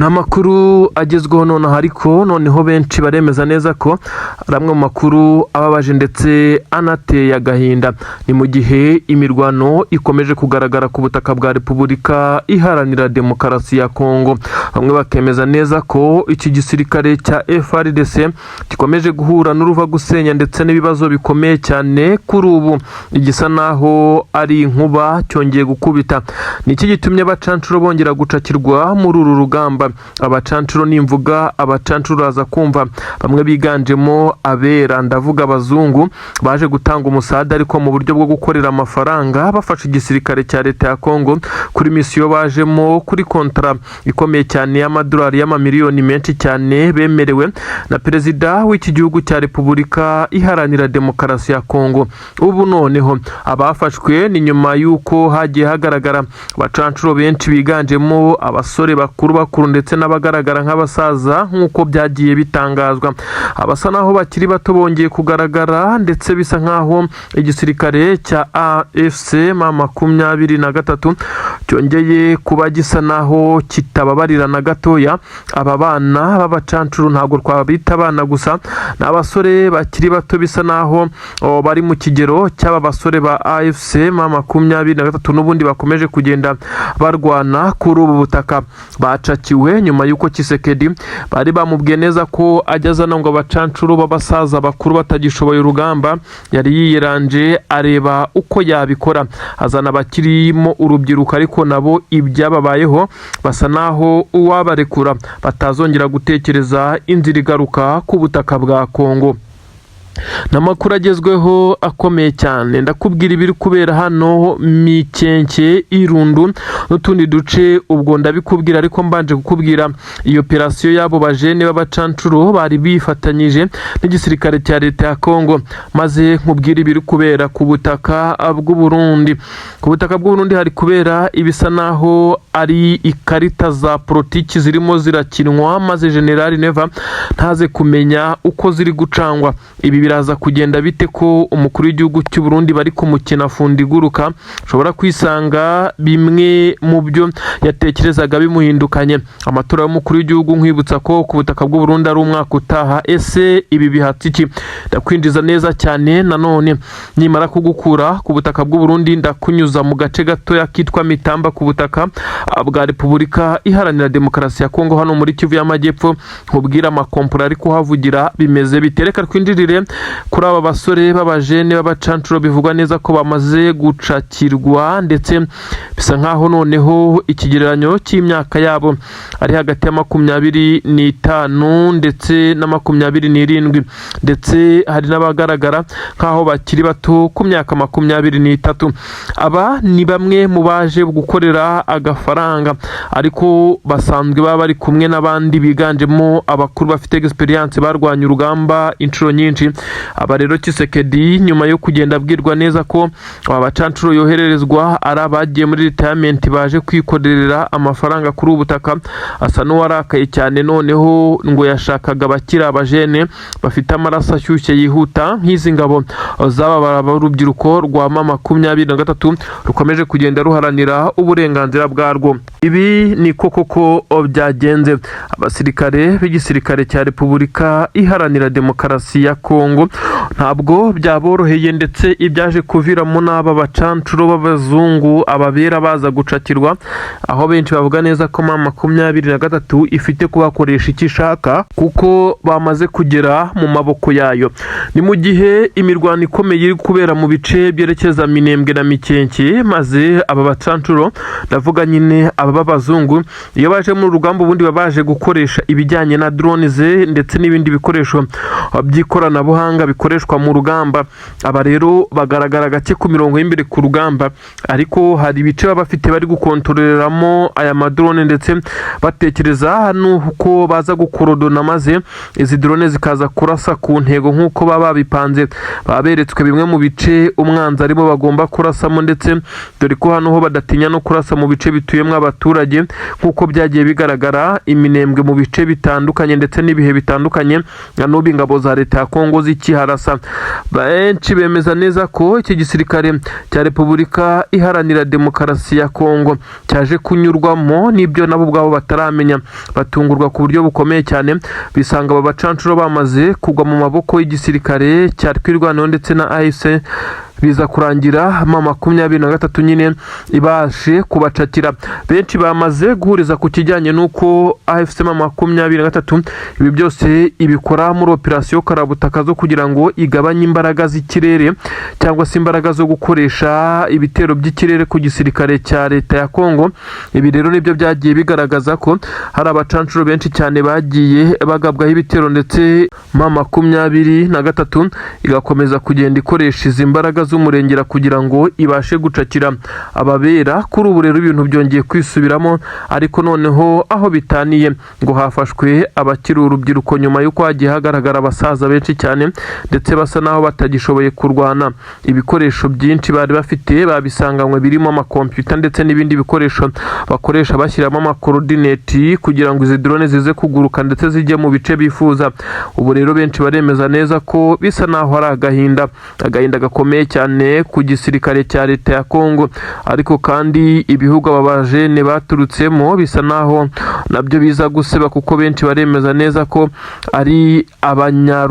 Ni amakuru agezweho nonaha, ariko noneho benshi baremeza neza ko ari amwe mu makuru ababaje ndetse anateye agahinda. Ni mu gihe imirwano ikomeje kugaragara ku butaka bwa Repubulika Iharanira Demokarasi ya Kongo, bamwe bakemeza neza ko iki gisirikare cya FARDC gikomeje guhura n'uruva gusenya ndetse n'ibibazo bikomeye cyane. Kuri ubu igisa naho ari inkuba cyongeye gukubita. Ni iki gitumye abacancuro bongera gucakirwa muri uru rugamba? Abacancuro, nimvuga abacancuro uraza kumva bamwe biganjemo abera, ndavuga abazungu baje gutanga umusada ariko mu buryo bwo gukorera amafaranga, bafasha igisirikare cya leta ya Kongo kuri misiyo bajemo, kuri contrat ikomeye cyane y'amadolari y'amamiliyoni menshi cyane bemerewe na perezida w'iki gihugu cya Repubulika Iharanira Demokarasi ya Kongo. Ubu noneho abafashwe ni nyuma y'uko hagiye hagaragara abacancuro benshi biganjemo abasore bakuru bakuru ndetse n'abagaragara nk'abasaza, nk'uko byagiye bitangazwa. Abasa naho bakiri bato bongeye kugaragara, ndetse bisa nk'aho igisirikare cya AFC M23 cyongeye kuba gisa naho kitababarira na gatoya. Aba bana b'abacancuro, ntabwo twabita abana gusa, ni abasore bakiri bato bisa naho bari mu kigero cy'aba basore ba AFC M23 n'ubundi bakomeje kugenda barwana kuri ubu butaka. Bacakiwe nyuma y'uko Tshisekedi bari bamubwiye neza ko ajya azana ngo abacancuro b'abasaza bakuru batagishoboye urugamba. Yari yiyeranje areba uko yabikora, azana abakirimo urubyiruko, ariko nabo ibyababayeho basa naho uwabarekura batazongera gutekereza inzira igaruka ku butaka bwa Kongo. Ni amakuru agezweho akomeye cyane. Ndakubwira ibiri kubera hano Mikenke, Irundu n'utundi duce. Ubwo ndabikubwira, ariko mbanje kukubwira iyo operasiyo y'abo bajene b'abacancuro bari bifatanyije n'igisirikare cya leta ya Kongo, maze nkubwire ibiri kubera ku butaka bw'u Burundi. Ku butaka bw'u Burundi hari kubera ibisa naho ari ikarita za politiki zirimo zirakinwa, maze General Neva ntaze kumenya uko ziri gucangwa. Ibi biraza kugenda bite ko umukuru w'igihugu cy'u Burundi bari kumukina fundi iguruka? Ushobora kwisanga bimwe mu byo yatekerezaga bimuhindukanye. Amatora y'umukuru w'igihugu, nkwibutsa ko ku butaka bw'u Burundi ari umwaka utaha. Ese ibi bihatse iki? Ndakwinjiza neza cyane. Nanone nimara kugukura ku butaka bw'u Burundi, ndakunyuza mu gace gatoya kitwa Mitamba ku butaka bwa Repubulika Iharanira Demokarasi ya Kongo, hano muri Kivu y'Amajyepfo, nkubwire amakompora ari kuhavugira bimeze bite. Reka twinjirire kuri aba basore b'abajene b'abacancuro bivugwa neza ko bamaze gucakirwa, ndetse bisa nkaho noneho ikigereranyo cy'imyaka yabo ari hagati ya 25 ndetse na 27, ndetse hari n'abagaragara nk'aho bakiri bato ku myaka 23. Aba ni bamwe mu baje gukorera agafaranga, ariko basanzwe baba bari kumwe n'abandi biganjemo abakuru bafite experience, barwanya urugamba inshuro nyinshi. Aba rero, Tshisekedi nyuma yo kugenda abwirwa neza ko aba bacancuro yohererezwa ari abagiye muri retirement baje kwikorera amafaranga kuri ubu butaka, asa n'uwarakaye cyane. Noneho ngo yashakaga abakiri abajene bafite amaraso ashyushye yihuta nk'izi ngabo z'aba urubyiruko rwa M23 rukomeje kugenda ruharanira uburenganzira bwarwo. Ibi ni ko koko byagenze. Abasirikare b'igisirikare cya Repubulika Iharanira Demokarasi ya Kongo ntabwo byaboroheye, ndetse ibyaje kuviramo n'aba bacancuro b'abazungu, ababera, baza gucakirwa, aho benshi bavuga neza ko M23 ifite kubakoresha icyo ishaka kuko bamaze kugera mu maboko yayo. Ni mu gihe imirwano ikomeye iri kubera mu bice byerekeza Minembwe na Mikenke, maze aba bacancuro, ndavuga nyine aba b'abazungu, iyo baje mu rugamba ubundi baba baje gukoresha ibijyanye na drones ndetse n'ibindi bikoresho by'ikoranabuhanga bikoreshwa mu rugamba. Aba rero bagaragara gake ku mirongo y'imbere ku rugamba, ariko hari ibice baba bafite bari gukontororeramo aya madrone, ndetse batekereza n'uko baza gukorodona maze izi drone zikaza kurasa ku ntego nk'uko baba babipanze. Baba beretswe bimwe mu bice umwanzi arimo bagomba kurasamo, ndetse dore ko hano ho badatinya no kurasa mu bice bituyemo abaturage, nk'uko byagiye bigaragara iminembwe mu bice bitandukanye ndetse n'ibihe bitandukanye. Na n'ubu ingabo za leta ya Kongo Zikiharasa. Benshi bemeza neza ko iki gisirikare cya Repubulika Iharanira Demokarasi ya Kongo cyaje kunyurwamo n'ibyo nabo ubwabo bataramenya, batungurwa ku buryo bukomeye cyane, bisanga aba bacancuro bamaze kugwa mu maboko y'igisirikare cya Twirwaneho ndetse na AFC. Biza kurangira M23 nyine ibashe kubacakira. Benshi bamaze guhuriza ku kijyanye n'uko AFC M23 ibi byose ibikora muri operasiyo karabutaka zo kugira ngo igabanye imbaraga z'ikirere, cyangwa se imbaraga zo gukoresha ibitero by'ikirere ku gisirikare cya leta ya Kongo. Ibi rero nibyo byagiye bigaragaza ko hari abacancuro benshi cyane bagiye bagabwaho ibitero, ndetse M23 igakomeza kugenda ikoresha izi mbaraga z'umurengera kugira ngo ibashe gucakira ababera. Kuri ubu rero ibintu byongeye kwisubiramo, ariko noneho aho bitaniye ngo hafashwe abakiri urubyiruko, nyuma y'uko hagiye hagaragara abasaza benshi cyane ndetse basa naho batagishoboye kurwana. Ibikoresho byinshi bari bafite babisanganywe, birimo amakompiyuta ndetse n'ibindi bikoresho bakoresha bashyiramo amacoordinates kugira ngo izi drone zize kuguruka ndetse zijye mu bice bifuza. Ubu rero benshi baremeza neza ko bisa naho ari agahinda, agahinda gakomeye cyane ku gisirikare cya leta ya Kongo. Ariko kandi ibihugu aba bajene baturutsemo bisa naho nabyo biza guseba, kuko benshi baremeza neza ko ari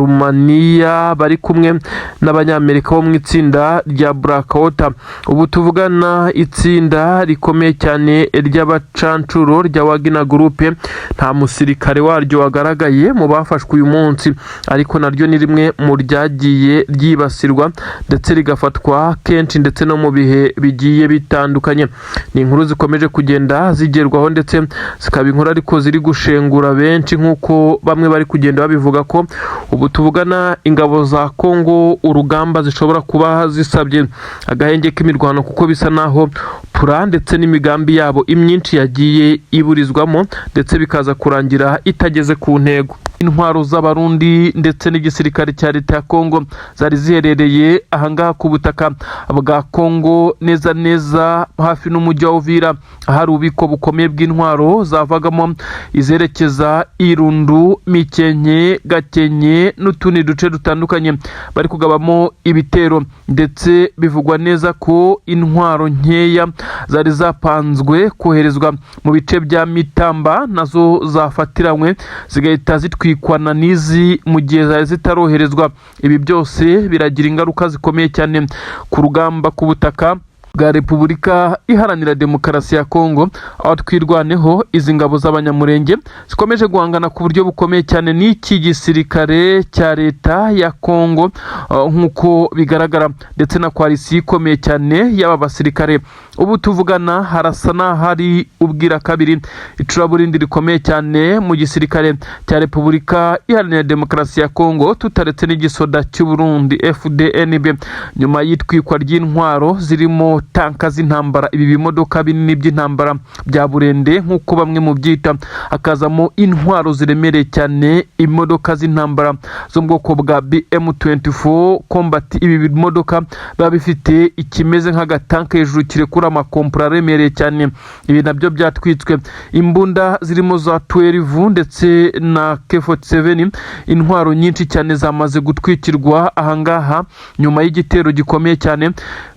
Abanyarumaniya bari kumwe n'Abanyamerika bo mu itsinda rya Blackwater. Ubu tuvugana, itsinda rikomeye cyane ry'abacancuro rya Wagner Group, nta musirikare waryo wagaragaye mu bafashwe uyu munsi, ariko naryo ni rimwe mu ryagiye ryibasirwa ndetse rigafatwa kenshi ndetse no mu bihe bigiye bitandukanye. Ni inkuru zikomeje kugenda zigerwaho, ndetse zikaba inkuru ariko ziri gushengura benshi, nk'uko bamwe bari kugenda babivuga ko ubu tuvugana ingabo za Kongo urugamba zishobora kuba zisabye agahenge k'imirwano, kuko bisa naho plan ndetse n'imigambi yabo imyinshi yagiye iburizwamo, ndetse bikaza kurangira itageze ku ntego. Intwaro z'Abarundi ndetse n'igisirikare cya leta ya Kongo zari ziherereye ahangaha ku butaka bwa Kongo, neza neza hafi n'umujyi wa Uvira, ahari ububiko bukomeye bw'intwaro zavagamo izerekeza Irundu, Mikenke, Gakenke n'utundi duce dutandukanye bari kugabamo ibitero. Ndetse bivugwa neza ko intwaro nkeya zari zapanzwe koherezwa mu bice bya Mitamba nazo zafatiranywe, zigahita zitwikwana n'izi mu gihe zari zitaroherezwa. Ibi byose biragira ingaruka zikomeye cyane ku rugamba ku butaka bwa Repubulika Iharanira Demokarasi ya Kongo, aho Twirwaneho, izi ngabo z'Abanyamurenge zikomeje guhangana ku buryo bukomeye cyane n'iki gisirikare cya leta ya Kongo, nk'uko bigaragara, ndetse na coalition ikomeye cyane y'aba basirikare. Ubu tuvugana harasa n'ahari ubwira kabiri icuraburindi rikomeye cyane mu gisirikare cya Repubulika Iharanira Demokarasi ya Kongo, tutaretse n'igisoda cy'u Burundi FDNB, nyuma y'itwikwa ry'intwaro zirimo tanka z'intambara, ibi bimodoka binini by'intambara bya burende nk'uko bamwe mu byita, hakazamo intwaro ziremereye cyane, imodoka z'intambara zo mu bwoko bwa BM24 Combat. Ibi bimodoka biba bifite ikimeze nk'agatanka hejuru kirekura amakompura aremereye cyane, ibi nabyo byatwitswe. Imbunda zirimo za 12 ndetse na K47, intwaro nyinshi cyane zamaze gutwikirwa ahangaha nyuma y'igitero gikomeye cyane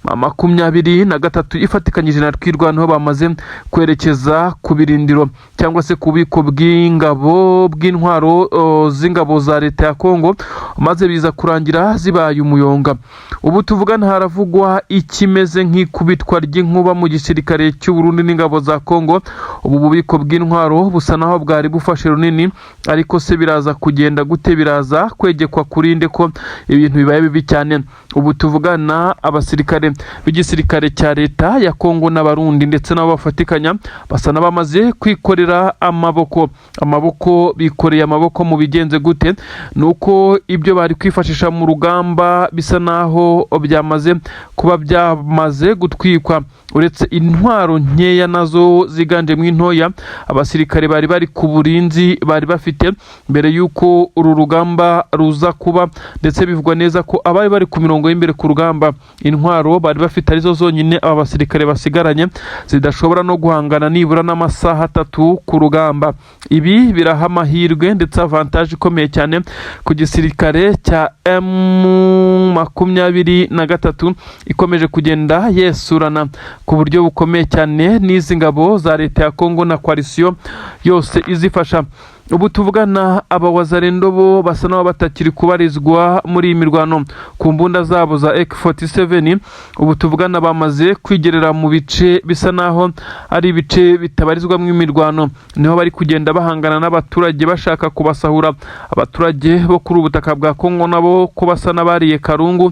M23 ifatikanyije na Twirwaneho bamaze kwerekeza ku birindiro cyangwa se ku bubiko bw'ingabo, bw'intwaro z'ingabo za leta ya Kongo, maze biza kurangira zibaye umuyonga. Ubu tuvugana haravugwa ikimeze nk'ikubitwa ry'inkuba mu gisirikare cy'u Burundi n'ingabo za Kongo. Ubu bubiko bw'intwaro busa naho bwari bufashe runini, ariko se biraza kugenda gute? Biraza kwegekwa kuri nde ko ibintu bibaye bibi cyane? Ubu tuvugana abasirikare b'igisirikare cya leta ya Kongo n'Abarundi ndetse nabo bafatikanya basa n'abamaze kwikorera amaboko. Amaboko bikoreye amaboko mu bigenze gute? Ni uko ibyo bari kwifashisha mu rugamba bisa naho byamaze kuba byamaze gutwikwa, uretse intwaro nkeya nazo ziganjemo intoya abasirikare bari bari ku burinzi bari bafite mbere y'uko uru rugamba ruza kuba. Ndetse bivugwa neza ko abari bari ku mirongo y'imbere ku rugamba intwaro bari bafite arizo zonyine aba basirikare basigaranye, zidashobora no guhangana nibura n'amasaha 3 ku rugamba. Ibi biraha amahirwe ndetse avantage ikomeye cyane ku gisirikare cya M23 ikomeje kugenda yesurana ku buryo bukomeye cyane n'izi ngabo za leta ya Kongo na coalition yose izifasha. Ubu tuvugana, aba Wazalendo bo basa n'aho batakiri kubarizwa muri iyi mirwano ku mbunda zabo za AK47. Ubu tuvugana bamaze kwigerera mu bice bisa naho ari ibice bitabarizwamo imirwano, niho bari kugenda bahangana n'abaturage bashaka kubasahura. Abaturage bo kuri ubu butaka bwa Kongo nabo ko basa n'abariye karungu,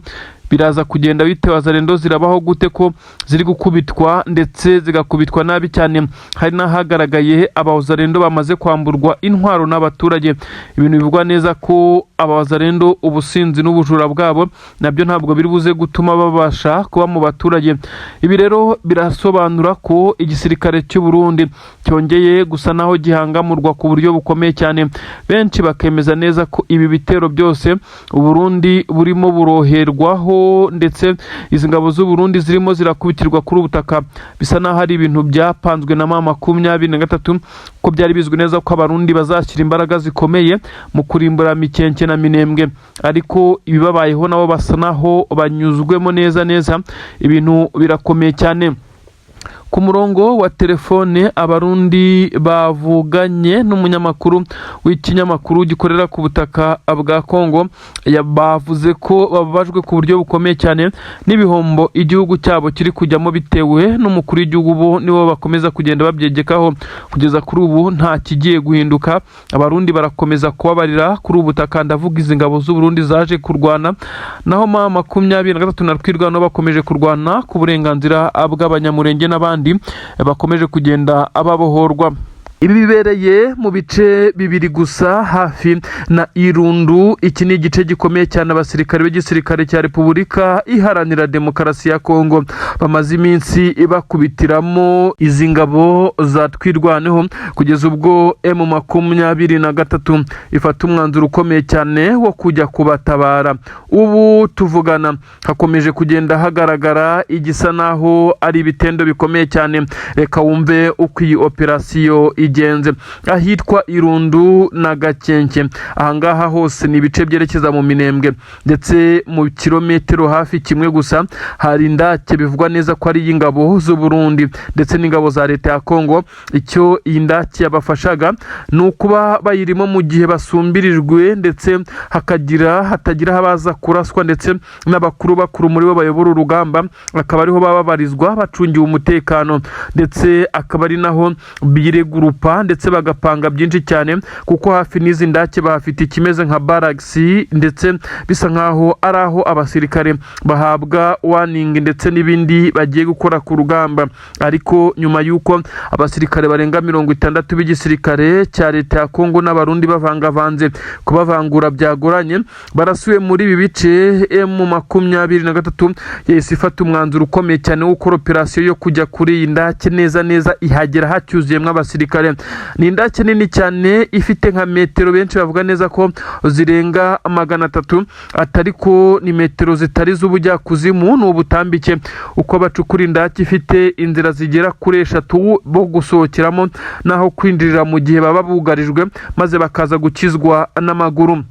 biraza kugenda bite? Wazalendo zirabaho gute ko ziri gukubitwa ndetse zigakubitwa nabi cyane? Hari n'ahagaragaye abawazalendo bamaze kwamburwa intwaro n'abaturage, ibintu bivugwa neza ko abawazalendo ubusinzi n'ubujura bwabo nabyo ntabwo biri buze gutuma babasha kuba mu baturage. Ibi rero birasobanura ko igisirikare cy'u Burundi cyongeye gusa naho gihangamurwa ku buryo bukomeye cyane. Benshi bakemeza neza ko ibi bitero byose Uburundi burimo buroherwaho, ndetse izi ngabo z'u Burundi zirimo zirakubitirwa kuri ubu butaka, bisa naho ari ibintu byapanzwe na M23, ko byari bizwi neza ko Abarundi bazashyira imbaraga zikomeye mu kurimbura Mikenke na Minembwe. Ariko ibibabayeho nabo basa naho banyuzwemo neza neza, ibintu birakomeye cyane. Ku murongo wa telefone, Abarundi bavuganye n'umunyamakuru w'ikinyamakuru gikorera ku butaka bwa Kongo bavuze ko bababajwe ku buryo bukomeye cyane n'ibihombo igihugu cyabo kiri kujyamo bitewe n'umukuru w'igihugu. Bo nibo bakomeza kugenda babyegekaho. Kugeza kuri ubu nta kigiye guhinduka, Abarundi barakomeza kubabarira kuri ubu butaka, ndavuga izi ngabo z'u Burundi zaje kurwana. Naho M23 na Twirwaneho bakomeje kurwana ku burenganzira bw'Abanyamurenge n'abandi bakomeje kugenda ababohorwa. Ibi bibereye mu bice bibiri gusa hafi na Irundu. Iki ni igice gikomeye cyane abasirikare b'igisirikare cya Repubulika Iharanira Demokarasi ya Kongo bamaze iminsi bakubitiramo izi ngabo za Twirwaneho, kugeza ubwo M23 ifata umwanzuro ukomeye cyane wo kujya kubatabara. Ubu tuvugana hakomeje kugenda hagaragara igisa naho ari ibitendo bikomeye cyane. Reka wumve uko iyi operasiyo igenze ahitwa Irundu na Gakenke. Ahangaha hose ni ibice byerekeza mu Minembwe, ndetse mu kilometero hafi kimwe gusa hari indake bivugwa neza ko ari iy'ingabo z'u Burundi ndetse n'ingabo za leta ya Kongo. Icyo iyi ndake yabafashaga ni ukuba bayirimo mu gihe basumbirijwe, ndetse hakagira hatagira abaza kuraswa, ndetse n'abakuru bakuru muri bo bayobora urugamba akaba ariho baba babarizwa bacungiwe umutekano, ndetse akaba ari naho biregurupa ndetse bagapanga byinshi cyane, kuko hafi n'izi ndake bahafite ikimeze nka baragisi, ndetse bisa nkaho ari aho abasirikare bahabwa warning ndetse n'ibindi bagiye gukora ku rugamba. Ariko nyuma y'uko abasirikare barenga 60 b'igisirikare cya leta ya Kongo n'Abarundi bavangavanze, kubavangura byagoranye, barasuye muri ibi bice, M23 yahise ifata umwanzuro ukomeye cyane wo gukora operasiyo yo kujya kuri iyi ndake neza neza, ihagera hacyuzuyemo abasirikare. Ni indake nini cyane ifite nka metero benshi bavuga neza ko zirenga 300, atari ko ni metero zitari z'ubujyakuzimu, ni ubutambike. Uko bacukura indake ifite inzira zigera kuri eshatu bo gusohokeramo n'aho kwinjirira mu gihe baba bugarijwe, maze bakaza gukizwa n'amaguru.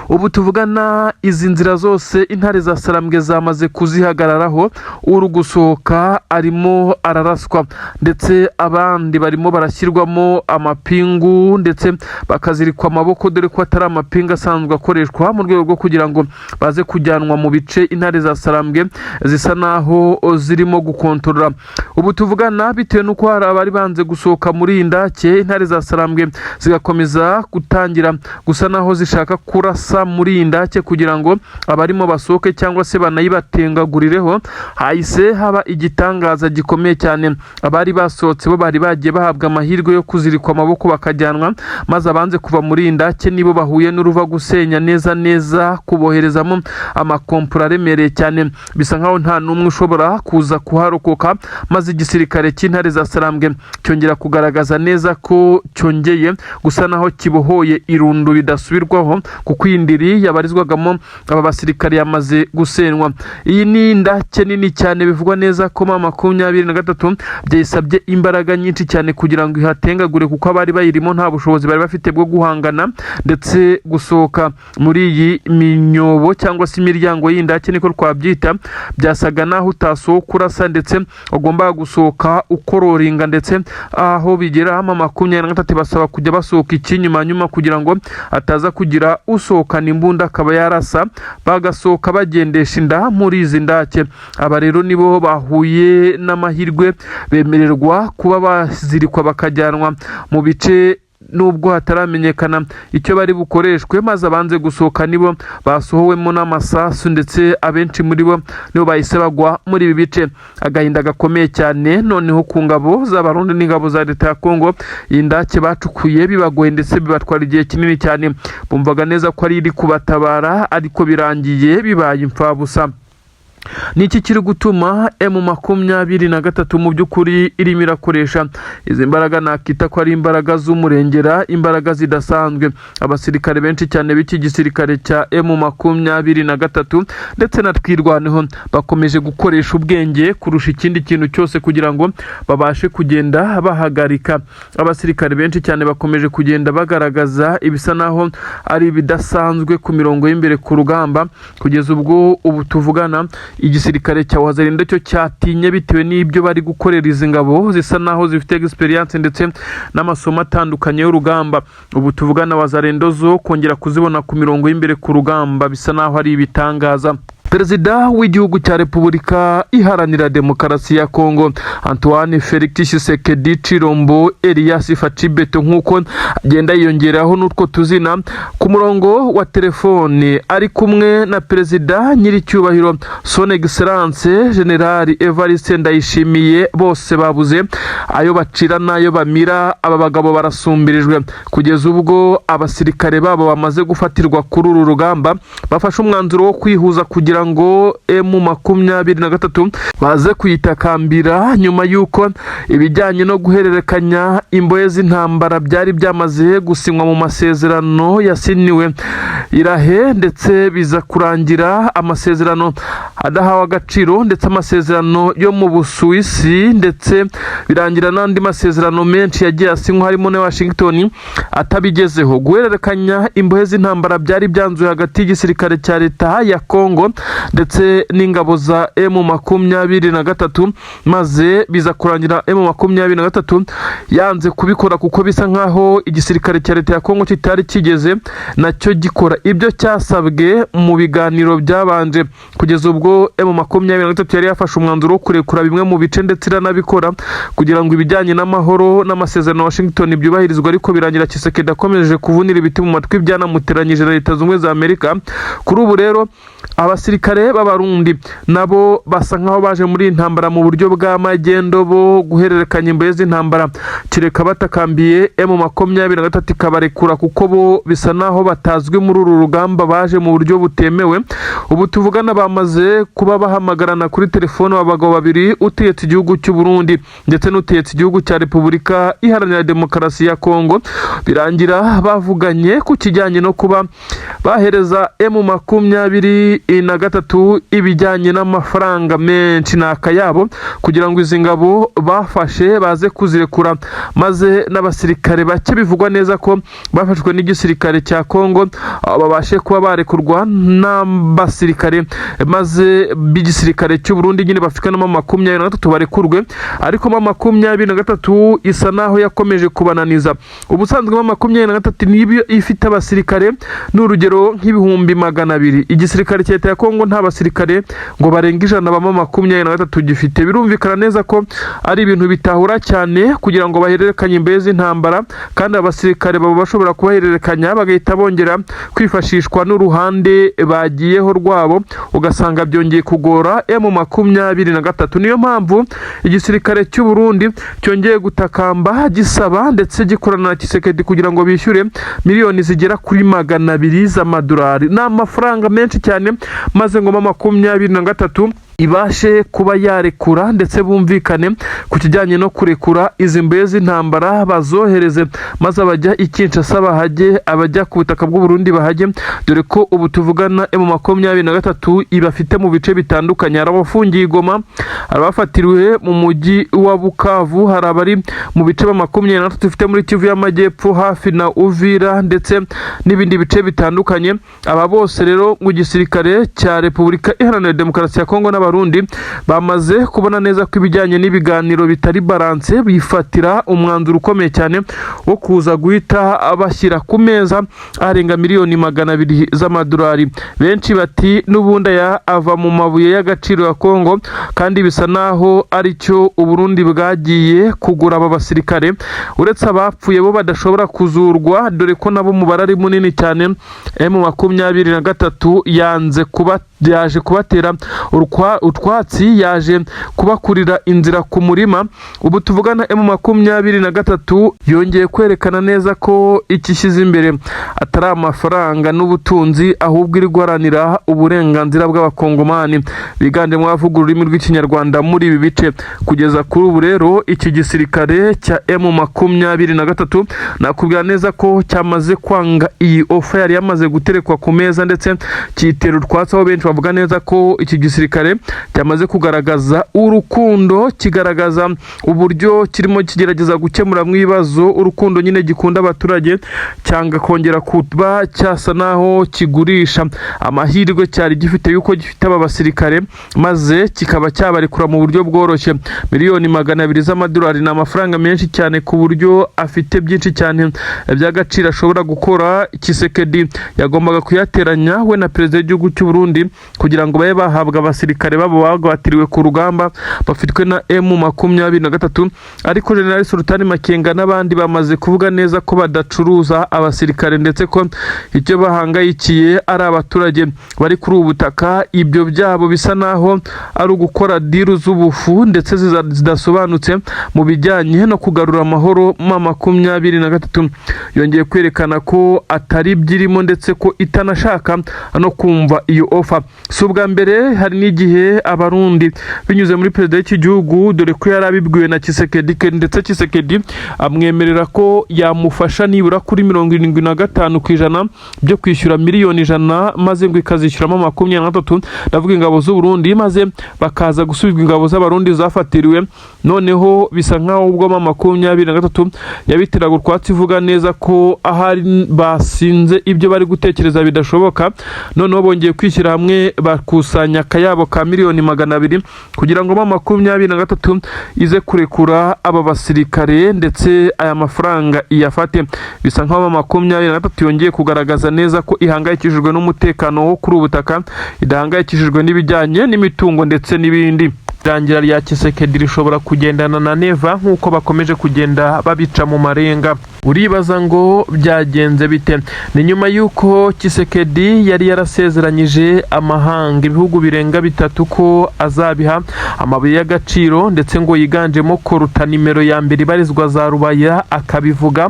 Ubu tuvugana izi nzira zose intare za Sarambwe zamaze kuzihagararaho. Uri gusohoka arimo araraswa, ndetse abandi barimo barashyirwamo amapingu ndetse bakazirikwa amaboko, dore ko atari amapingu asanzwe akoreshwa, mu rwego rwo kugira ngo baze kujyanwa mu bice intare za Sarambwe zisa naho zirimo gukontorora. Ubu tuvugana, bitewe n'uko hari abari banze gusohoka muri iyi ndake, intare za Sarambwe zigakomeza gutangira gusa naho zishaka kurasa muri iyi ndake kugira ngo abarimo basohoke cyangwa se banayibatengagurireho, hahise haba igitangaza gikomeye cyane. Abari basohotse bo bari bagiye bahabwa amahirwe yo kuzirikwa amaboko bakajyanwa, maze abanze kuva muri iyi ndake nibo bahuye n'uruva gusenya neza neza, kuboherezamo amakompura aremereye cyane. Bisa nkaho nta n'umwe ushobora kuza kuharokoka, maze igisirikare cy'intare za Sarambwe cyongera kugaragaza neza ko cyongeye gusa naho kibohoye Irundu bidasubirwaho, kuko Kuko iyi ndiri yabarizwagamo aba basirikare yamaze gusenywa. Iyi ni indake nini cyane, bivugwa neza ko M23 byayisabye imbaraga nyinshi cyane kugira ngo ihatengagure, kuko abari bayirimo nta bushobozi bari bafite bwo guhangana ndetse gusohoka muri iyi minyobo cyangwa se imiryango y'indake, niko twabyita. Byasaga naho utasohoka urasa, ndetse ugomba gusohoka ukororinga. Ndetse aho bigera, M23 basaba kujya basohoka ikinyuma nyuma kugira ngo ataza kugira usohokana imbunda akaba yarasa, bagasohoka bagendesha inda muri izi ndake. Aba rero nibo bahuye n'amahirwe, bemererwa kuba bazirikwa bakajyanwa mu bice, nubwo hataramenyekana icyo bari bukoreshwe. Maze abanze gusohoka nibo basohowemo n'amasasu, ndetse abenshi muri bo nibo bahise bagwa muri ibi bice. Agahinda gakomeye cyane noneho ku ngabo z'Abarundi n'ingabo za leta ya Kongo. Iyi ndake bacukuye bibagoye, ndetse bibatwara igihe kinini cyane. Bumvaga neza ko ari iri kubatabara, ariko birangiye bibaye imfabusa. Ni iki kiri gutuma M23 mu by'ukuri irimo irakoresha izi mbaraga nakita ko ari imbaraga z'umurengera, imbaraga zidasanzwe? Abasirikare benshi cyane b'iki gisirikare cya M23 ndetse na Twirwaneho bakomeje gukoresha ubwenge kurusha ikindi kintu cyose kugira ngo babashe kugenda bahagarika. Abasirikare benshi cyane bakomeje kugenda bagaragaza ibisa naho ari ibidasanzwe ku mirongo y'imbere ku rugamba, kugeza ubwo ubu tuvugana igisirikare cya Wazalendo cyo cyatinye bitewe n'ibyo bari gukorera izi ngabo zisa naho zifite experience ndetse n'amasomo atandukanye y'urugamba. Ubu tuvugana Wazalendo zo kongera kuzibona ku mirongo y'imbere ku rugamba bisa naho ari ibitangaza. Perezida w'igihugu cya Repubulika Iharanira Demokarasi ya Kongo, Antoine Felix Tshisekedi Tshilombo Elias Fatshi Béton, nk'uko agenda yiyongeraho n'utwo tuzina, ku murongo wa telefone ari kumwe na Perezida nyiricyubahiro, Son Excellence Général Evariste Ndayishimiye. Bose babuze ayo bacira n'ayo bamira. Aba bagabo barasumbirijwe, kugeza ubwo abasirikare babo bamaze gufatirwa kuri uru rugamba bafashe umwanzuro wo kwihuza kugira ngo M23 baze kuyitakambira, nyuma y'uko ibijyanye no guhererekanya imbohe z'intambara byari byamaze gusinywa mu masezerano yasiniwe irahe, ndetse biza kurangira amasezerano adahawe agaciro, ndetse amasezerano yo mu Busuwisi, ndetse birangira n'andi masezerano menshi yagiye asinywa harimo na Washington atabigezeho. Guhererekanya imbohe z'intambara byari byanzuye hagati y'igisirikare cya leta ya Congo ndetse n'ingabo za M23, maze biza kurangira M23 yanze kubikora, kuko bisa nkaho igisirikare cya leta ya Congo kitari kigeze nacyo gikora ibyo cyasabwe mu biganiro byabanje, kugeza ubwo M23 yari yafashe umwanzuro wo kurekura bimwe mu bice, ndetse iranabikora kugira ngo ibijyanye n'amahoro n'amasezerano Washington byubahirizwe. Ariko birangira Tshisekedi akomeje kuvunira ibiti mu matwi, byanamuteranyije na Leta Zunze Ubumwe za Amerika. Kuri ubu rero abasirikare b'Abarundi nabo basa nkaho baje muri iyi ntambara mu buryo bwa magendo, bo guhererekanya imbohe z'intambara kereka batakambiye M23 ikabarekura, kuko bo bisa naho batazwi muri uru rugamba, baje mu buryo butemewe. Ubu tuvugana bamaze kuba bahamagarana kuri telefone, abagabo babiri, utegetse igihugu cy'u Burundi ndetse n'utegetse igihugu cya Repubulika Iharanira Demokarasi ya Kongo. Birangira bavuganye ku kijyanye no kuba bahereza M23 ibijyanye n'amafaranga menshi ni akayabo, kugira ngo izi ngabo bafashe baze kuzirekura, maze n'abasirikare bake bivugwa neza ko bafashwe n'igisirikare cya Kongo babashe kuba barekurwa n'abasirikare, maze b'igisirikare cy'u Burundi nyine bafitwe na M23 barekurwe. Ariko M23 isa naho yakomeje kubananiza. Ubusanzwe M23 niba ifite abasirikare, ni urugero, nk'ibihumbi 200, igisirikare cya leta ya Kongo nta basirikare ngo barenga 100 ba M23 gifite. Birumvikana neza ko ari ibintu bitahura cyane kugira ngo bahererekanye imbohe z'intambara, kandi abasirikare baba bashobora kubahererekanya bagahita bongera kwifashishwa n'uruhande bagiyeho rwabo, ugasanga byongeye kugora M23. Niyo mpamvu igisirikare cy'u Burundi cyongeye gutakamba gisaba ndetse gikorana na Tshisekedi kugira ngo bishyure miliyoni zigera kuri 200 z'amadolari. Ni amafaranga menshi cyane, maze ngo M23 Ibashe kuba yarekura ndetse bumvikane ku kijyanye no kurekura izi mbuye z'intambara, bazohereze maze abajya i Kinshasa bahajye, abajya ku butaka bw'u Burundi bahajye, dore ko ubu tuvugana M23 ibafite mu bice bitandukanye. Hari abafungiye i Goma, hari abafatiriwe mu mujyi wa Bukavu, hari abari mu bice ba 23 ifite muri Kivu y'Amajyepfo hafi na Uvira ndetse n'ibindi bice bitandukanye. Aba bose rero mu gisirikare cya Repubulika Iharanira Demokarasi ya Kongo n'Abarundi bamaze kubona neza ko ibijyanye n'ibiganiro bitari balance, bifatira umwanzuro ukomeye cyane wo kuza guhita bashyira ku meza arenga miliyoni 200 z'amadolari. Benshi bati n'ubundi aya ava mu mabuye y'agaciro ya Kongo, kandi bisa naho aricyo Uburundi bwagiye kugura aba basirikare, uretse abapfuye bo badashobora kuzurwa, dore ko nabo umubare ari munini cyane. M23 yanze kuba yaje kubatera utwatsi, yaje kubakurira inzira ku murima. Ubu tuvugana M23 yongeye kwerekana neza ko ikishyize imbere atari amafaranga n'ubutunzi, ahubwo iri guharanira uburenganzira bw'Abakongomani biganjemo abavuga ururimi rw'Ikinyarwanda muri ibi bice. Kugeza kuri ubu rero iki gisirikare cya M23 nakubwira neza ko cyamaze kwanga iyi offer yari yamaze guterekwa ku meza, ndetse cyitera utwatsi, aho benshi bavuga neza ko iki gisirikare cyamaze kugaragaza urukundo, kigaragaza uburyo kirimo kigerageza gukemuramo ibibazo, urukundo nyine gikunda abaturage, cyanga kongera kuba cyasa naho kigurisha amahirwe cyari gifite yuko gifite aba basirikare, maze kikaba cyabarekura mu buryo bworoshye. Miliyoni 200 z'amadolari ni amafaranga menshi cyane, ku buryo afite byinshi cyane by'agaciro ashobora gukora. Tshisekedi yagombaga kuyateranya we na perezida w'igihugu cy'u Burundi kugira ngo babe bahabwa abasirikare babo bagwatiriwe ku rugamba bafitwe na M23, ariko General Sultani Makenga n'abandi bamaze kuvuga neza ko badacuruza abasirikare, ndetse ko icyo bahangayikiye ari abaturage bari kuri ubu butaka. Ibyo byabo bisa naho ari ugukora deal z'ubufu ndetse zidasobanutse mu bijyanye no kugarura amahoro. M23 yongeye kwerekana ko atari byirimo, ndetse ko itanashaka no kumva iyo offer. Si ubwa mbere, hari n'igihe Abarundi binyuze muri perezida w'iki gihugu, dore ko yari abibwiwe na Tshisekedi, ndetse Tshisekedi amwemerera ko yamufasha nibura kuri 75% byo kwishyura miliyoni 100, maze ngo ikazishyuramo 23, ndavuga ingabo z'u Burundi, maze bakaza gusubizwa ingabo z'Abarundi zafatiriwe. Noneho bisa nkaho ubwo M23 yabiteraga utwatsi ivuga neza ko ahari basinze, ibyo bari gutekereza bidashoboka, noneho bongeye kwishyira hamwe bakusanya akayabo ka miliyoni 200 kugira ngo M23 ize kurekura aba basirikare ndetse aya mafaranga iyafate. Bisa nkaho M23 yongeye kugaragaza neza ko ihangayikishijwe n'umutekano wo kuri ubu butaka, idahangayikishijwe n'ibijyanye n'imitungo ndetse n'ibindi. Irangira rya Tshisekedi rishobora kugendana na Neva nk'uko bakomeje kugenda babica mu marenga. Uribaza ngo byagenze bite? Ni nyuma y'uko Tshisekedi yari yarasezeranyije amahanga, ibihugu birenga bitatu, ko azabiha amabuye y'agaciro, ndetse ngo yiganjemo coltan nimero ya mbere ibarizwa za Rubaya, akabivuga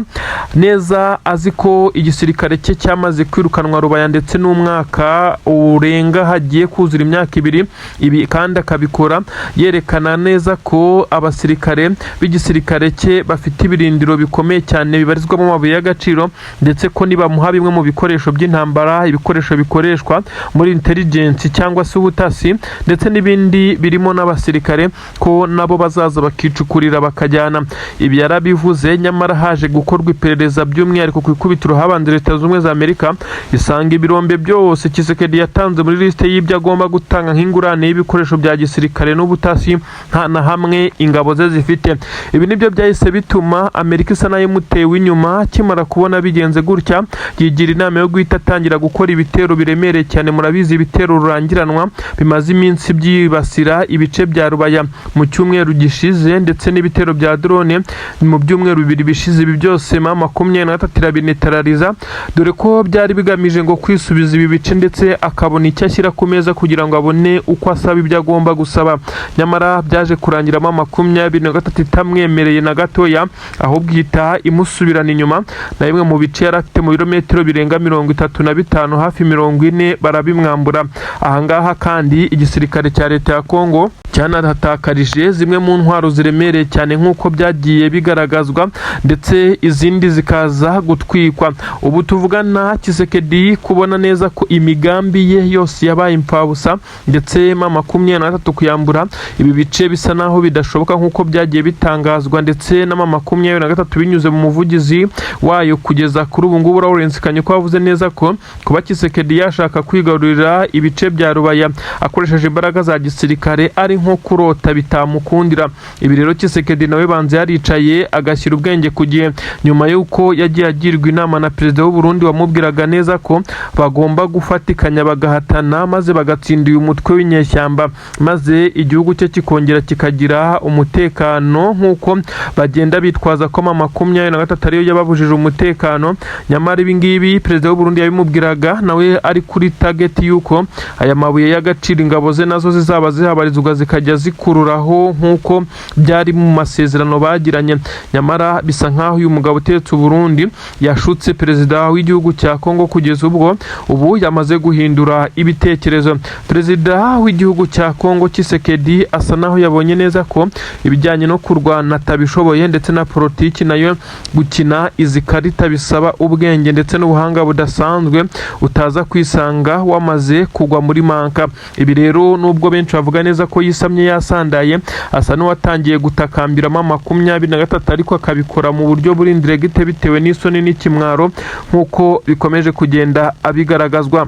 neza azi ko igisirikare cye cyamaze kwirukanwa Rubaya, ndetse n'umwaka urenga hagiye kuzura imyaka 2. Ibi kandi akabikora yerekana neza ko abasirikare b'igisirikare cye bafite ibirindiro bikomeye cyane bibarizwamo amabuye y'agaciro, ndetse ko nibamuha bimwe mu bikoresho by'intambara, ibikoresho bikoreshwa muri intelligence cyangwa se ubutasi, ndetse n'ibindi birimo n'abasirikare, ko nabo bazaza bakicukurira bakajyana. Ibi yarabivuze, nyamara haje gukorwa iperereza, by'umwihariko ku ikubitiro habanje Leta Zunze Ubumwe za Amerika, isanga ibirombe byose Tshisekedi yatanze muri lisite y'ibyo agomba gutanga nk'ingurane y'ibikoresho bya gisirikare n'ubutasi nta na hamwe ingabo ze zifite. Ibi nibyo byahise bituma Amerika isa nayo imutewe inyuma. Akimara kubona bigenze gutya, yigira inama yo guhita atangira gukora ibitero biremereye cyane. Murabizi, ibitero rurangiranwa bimaze iminsi byibasira ibice bya Rubaya mu cyumweru gishize, ndetse n'ibitero bya drone mu byumweru 2 bishize. Ibi byose M23 irabineutraliza, dore ko byari bigamije ngo kwisubiza ibi bice, ndetse akabona icyo ashyira ku meza kugira ngo abone uko asaba ibyo agomba gusaba. Nyamara byaje kurangira M23 itamwemereye na gatoya, ahubwo ihita imusubiza. kumusubirana inyuma na bimwe mu bice yari afite mu birometero birenga 35, hafi 40, barabimwambura. Ahangaha kandi igisirikare cya leta ya Kongo cyanahatakarije zimwe mu ntwaro ziremereye cyane nk'uko byagiye bigaragazwa, ndetse izindi zikaza gutwikwa. Ubu tuvugana, Tshisekedi kubona neza ko imigambi ye yose yabaye imfabusa, ndetse M23 kuyambura ibi bice bisa naho bidashoboka nk'uko byagiye bitangazwa ndetse na M23 binyuze mu muvugizi wayo kugeza kuri ubu ngubu, Lawrence Kanyuka, wavuze neza ko kuba Tshisekedi yashaka kwigarurira ibice bya Rubaya akoresheje imbaraga za gisirikare ari nko kurota, bitamukundira. Ibi rero Tshisekedi nawe banze yaricaye agashyira ubwenge ku gihe, nyuma y'uko yagiye agirwa inama na perezida w'u Burundi wamubwiraga neza ko bagomba gufatikanya bagahatana maze bagatsinda uyu mutwe w'inyeshyamba, maze igihugu cye kikongera kikagira umutekano, nk'uko bagenda bitwaza ko M23 ariyo yababujije umutekano. Nyamara ibi ngibi perezida w'u Burundi yabimubwiraga nawe ari kuri target y'uko aya mabuye y'agaciro ingabo ze nazo zizaba zihabarizwa, zikajya zikururaho nk'uko byari mu masezerano bagiranye. Nyamara bisa nk'aho uyu mugabo uteretse Burundi yashutse perezida w'igihugu cya Kongo kugeza ubwo ubu yamaze guhindura ibitekerezo. Perezida w'igihugu cya Kongo Tshisekedi asa naho yabonye neza ko ibijyanye no kurwana atabishoboye, ndetse na politiki nayo gukina izi karita bisaba ubwenge ndetse n'ubuhanga budasanzwe, utaza kwisanga wamaze kugwa muri manka. Ibi rero, nubwo benshi bavuga neza ko yisamye yasandaye, asa n'uwatangiye gutakambiramo M23, ariko akabikora mu buryo buri indirect bitewe n'isoni n'ikimwaro nk'uko bikomeje kugenda abigaragazwa.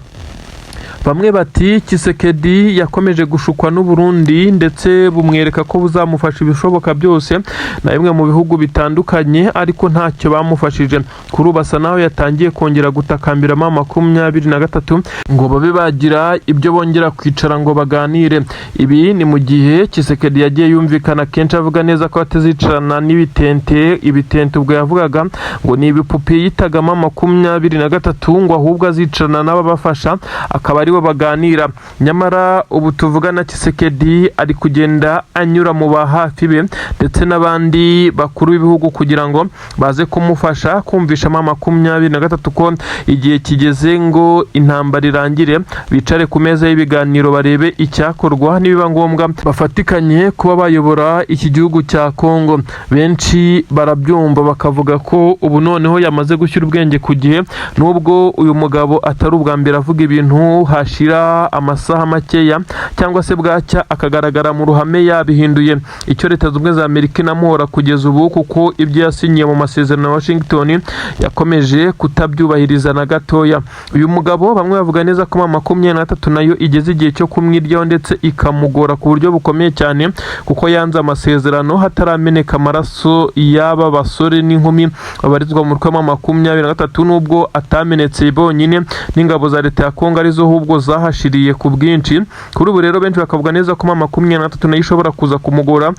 Bamwe bati Tshisekedi yakomeje gushukwa n'u Burundi, ndetse bumwereka ko buzamufasha ibishoboka byose na bimwe mu bihugu bitandukanye, ariko ntacyo bamufashije. Kuri ubu asa naho yatangiye kongera gutakambira M23 ngo babe bagira ibyo bongera kwicara ngo baganire. Ibi ni mu gihe Tshisekedi yagiye yumvikana kenshi avuga neza ko atazicarana n'ibitente. Ibitente ubwo yavugaga ngo ni ibipupe yitagamo M23, ngo ahubwo azicarana n'ababafasha akaba aribo baganira. Nyamara ubu tuvugana, Tshisekedi ari kugenda anyura mu ba hafi be ndetse n'abandi bakuru b'ibihugu kugira ngo baze kumufasha kumvisha M23 ko igihe kigeze ngo intambara irangire, bicare ku meza y'ibiganiro barebe icyakorwa, nibiba ngombwa bafatikanye kuba bayobora iki gihugu cya Kongo. Benshi barabyumva bakavuga ko ubu noneho yamaze gushyira ubwenge ku gihe, nubwo uyu mugabo atari ubwa mbere avuga ibintu hashira amasaha makeya cyangwa se bwacya akagaragara mu ruhame yabihinduye. Icyo Leta Zunze Ubumwe za Amerika inamuhora kugeza ubu, kuko ibyo yasinyiye mu masezerano ya Washington yakomeje kutabyubahiriza na gatoya. Uyu mugabo bamwe bavuga neza ko M23 nayo igeze igihe cyo kumwiryaho, ndetse ikamugora ku buryo bukomeye cyane, kuko yanze amasezerano hatarameneka amaraso y'aba basore n'inkumi babarizwa mu mutwe wa M23, nubwo atamenetse bonyine, n'ingabo za leta ya Kongo arizo ahubwo zahashiriye ku bwinshi. Kuri ubu rero benshi bakavuga neza ko M23 nayo ishobora kuza kumugora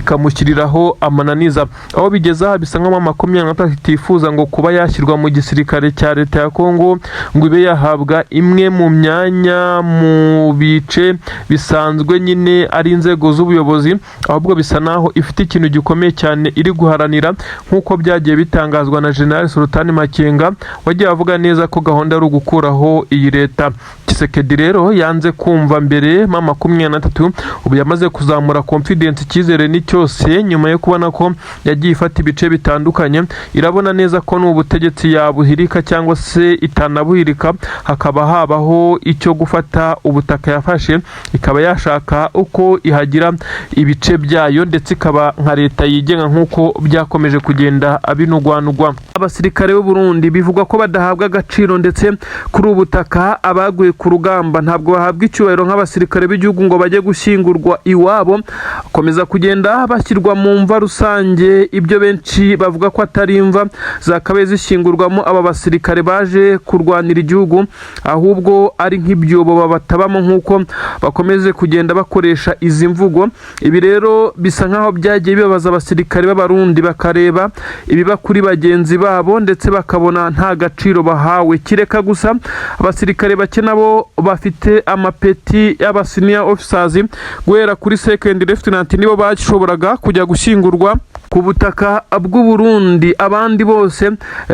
ikamushyiriraho amananiza. Aho bigeze aha, bisa nkaho M23 itifuza ngo kuba yashyirwa mu gisirikare cya leta ya Kongo ngo ibe yahabwa imwe mu myanya mu bice bisanzwe nyine ari inzego z'ubuyobozi, ahubwo bisa naho ifite ikintu gikomeye cyane iri guharanira, nk'uko byagiye bitangazwa na General Sultani Makenga wagiye avuga neza ko gahunda ari ugukuraho iyi leta. Tshisekedi rero yanze kumva mbere M23, ubu yamaze kuzamura confidence, icyizere ni cyose, nyuma yo kubona ko yagiye ifata ibice bitandukanye. Irabona neza ko n'ubutegetsi yabuhirika cyangwa se itanabuhirika, hakaba habaho icyo gufata ubutaka yafashe, ikaba yashaka uko ihagira ibice byayo, ndetse ikaba nka leta yigenga nk'uko byakomeje kugenda binugwanugwa. Abasirikare b'u Burundi bivugwa ko badahabwa agaciro, ndetse kuri ubu butaka abaguye ku rugamba ntabwo bahabwa icyubahiro nk'abasirikare b'igihugu ngo bajye gushyingurwa iwabo, bakomeza kugenda bashyirwa mu mva rusange, ibyo benshi bavuga ko atari imva zakabaye zishyingurwamo aba basirikare baje kurwanira igihugu, ahubwo ari nk'ibyobo babatabamo nk'uko bakomeze kugenda bakoresha izi mvugo. Ibi rero bisa nk'aho byagiye bibabaza abasirikare b'Abarundi, bakareba ibiba kuri bagenzi babo ndetse bakabona nta gaciro bahawe, kireka gusa abasirikare bake nabo bafite amapeti y'aba senior officers guhera kuri second lieutenant nibo bashoboraga kujya gushyingurwa. Ku butaka bw'u Burundi, abandi bose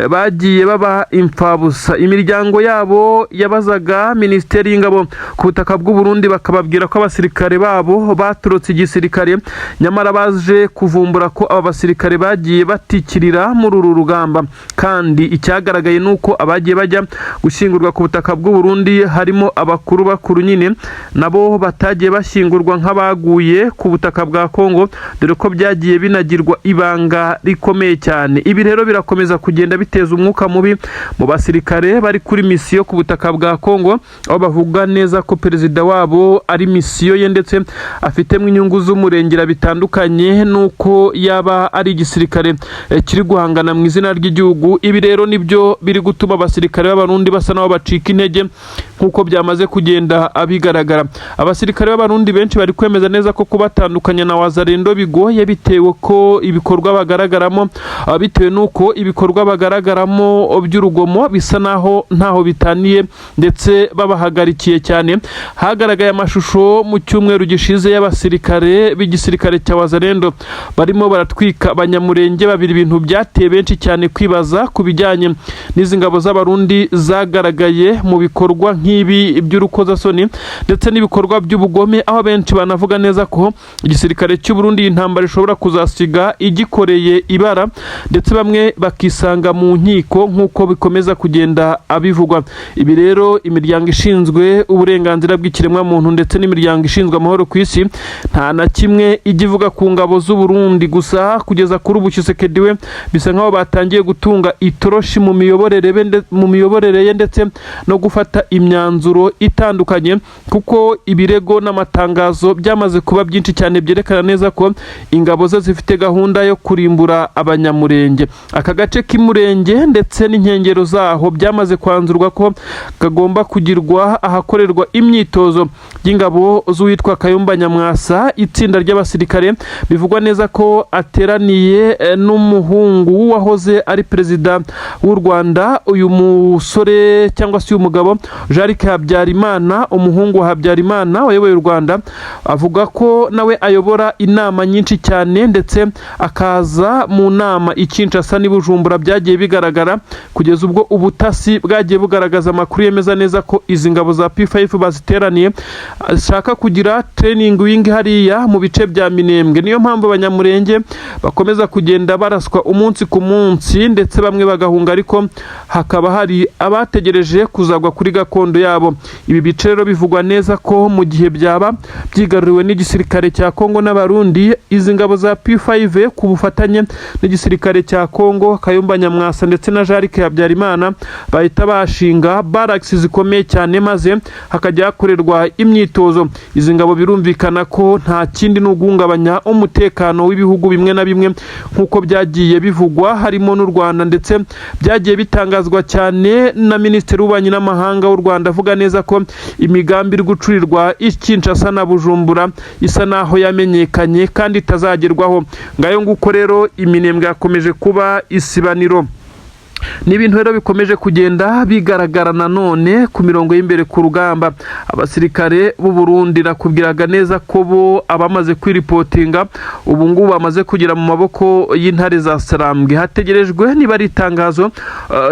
bagiye baba imfabusa. Imiryango yabo yabazaga Minisiteri y'Ingabo ku butaka bw'u Burundi, bakababwira ko abasirikare babo batorotse igisirikare. Nyamara baje kuvumbura ko aba basirikare bagiye batikirira muri uru rugamba. Kandi icyagaragaye ni uko abagiye bajya gushyingurwa ku butaka bw'u Burundi harimo abakuru bakuru nyine, nabo batagiye bashyingurwa nk'abaguye ku butaka bwa Kongo, dore ko byagiye binagirwa ibanga rikomeye cyane. Ibi rero birakomeza kugenda biteza umwuka mubi mu basirikare bari kuri misiyo ku butaka bwa Kongo, aho bavuga neza ko perezida wabo ari misiyo ye, ndetse afitemo inyungu z'umurengera bitandukanye n'uko yaba ari igisirikare kiri guhangana mu izina ry'igihugu. Ibi rero nibyo biri gutuma abasirikare b'Abarundi basa n'aho bacika intege, nk'uko byamaze kugenda bigaragara. Abasirikare b'Abarundi benshi bari kwemeza neza ko kubatandukanya na Wazalendo bigoye, bitewe n'uko ibikorwa bagaragaramo by'urugomo bisa naho ntaho bitaniye, ndetse babahagarikiye cyane. Hagaragaye amashusho mu cyumweru gishize y'abasirikare b'igisirikare cya Wazalendo barimo baratwika Abanyamurenge babiri, ibintu byateye benshi cyane kwibaza ku bijyanye n'izi ngabo z'Abarundi zagaragaye mu bikorwa nk'ibi by'urukozasoni ndetse n'ibikorwa by'ubugome, aho benshi banavuga neza ko igisirikare cy'u Burundi iyi ntambara ishobora kuzasiga igikoreye ibara, ndetse bamwe bakisanga mu nkiko nk'uko bikomeza kugenda abivugwa. Ibi rero, imiryango ishinzwe uburenganzira bw'ikiremwamuntu ndetse n'imiryango ishinzwe amahoro ku isi nta na kimwe ijya ivuga ku ngabo z'u Burundi. Gusa kugeza kuri ubu, Tshisekedi we bisa nkaho batangiye gutunga itoroshi mu miyoborere ye ndetse no gufata imyanzuro itandukanye, kuko ibirego n'amatangazo byamaze kuba byinshi cyane byerekana neza ko ingabo ze zifite gahunda yo kurimbura Abanyamurenge. Aka gace k'Imurenge ndetse n'inkengero zaho byamaze kwanzurwa ko kagomba kugirwa ahakorerwa imyitozo y'ingabo z'uwitwa Kayumba Nyamwasa, itsinda ry'abasirikare bivugwa neza ko ateraniye n'umuhungu w'uwahoze ari perezida w'u Rwanda. Uyu musore cyangwa se uyu mugabo Jean Habyarimana, umuhungu wa Habyarimana wayoboye u Rwanda, avuga ko nawe ayobora inama nyinshi cyane, ndetse akaza mu nama i Kinshasa n'i Bujumbura. Byagiye bigaragara kugeza ubwo ubutasi bwagiye bugaragaza amakuru yemeza neza ko izi ngabo za P5 baziteraniye, ashaka kugira training wing hariya mu bice bya Minembwe. Niyo mpamvu Abanyamurenge bakomeza kugenda baraswa umunsi ku munsi, ndetse bamwe bagahunga, ariko hakaba hari abategereje kuzagwa kuri gakondo yabo. Ibi bice rero bivugwa neza ko mu gihe byaba byigaruriwe n'igisirikare cya Kongo n'Abarundi, izi ngabo za P5 ku bufatanye n'igisirikare cya Kongo, Kayumba Nyamwasa ndetse na Jean Habyarimana, bahita bashinga barracks zikomeye cyane, maze hakajya hakorerwa imyitozo. Izi ngabo birumvikana ko nta kindi, ni uguhungabanya umutekano w'ibihugu bimwe na bimwe, nk'uko byagiye bivugwa, harimo n'u Rwanda, ndetse byagiye bitangazwa cyane na Minisitiri w'Ububanyi n'Amahanga w'u Rwanda, avuga neza ko imigambi iri gucurirwa i Kinshasa na Bujumbura isa naho yamenyekanye kandi itazagerwaho. Ngayo nguko rero, Iminembwe yakomeje kuba isibaniro. Ni ibintu rero bikomeje kugenda bigaragara nanone ku mirongo y'imbere ku rugamba. Abasirikare b'u Burundi nakubwiraga neza ko bo abamaze kwiripotinga ubu ngubu bamaze kugera mu maboko y'intare za Sarambwe. Hategerejwe niba ari itangazo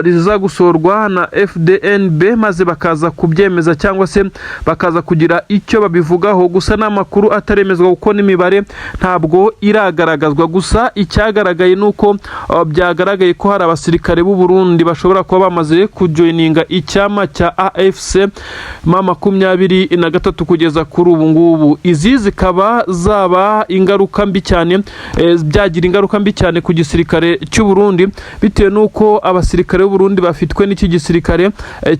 riza gusorwa na FDNB, maze bakaza kubyemeza cyangwa se bakaza kugira icyo babivugaho. Gusa n'amakuru ataremezwa, kuko n'imibare ntabwo iragaragazwa. Gusa icyagaragaye ni uko byagaragaye ko hari abasirikare b'u Burundi bashobora kuba bamaze kujoininga icyama cya AFC M23 kugeza kuri ubu ngubu. Izi zikaba zaba ingaruka mbi cyane, byagira ingaruka mbi cyane ku gisirikare cy'u Burundi, bitewe n'uko abasirikare b'u Burundi bafitwe n'iki gisirikare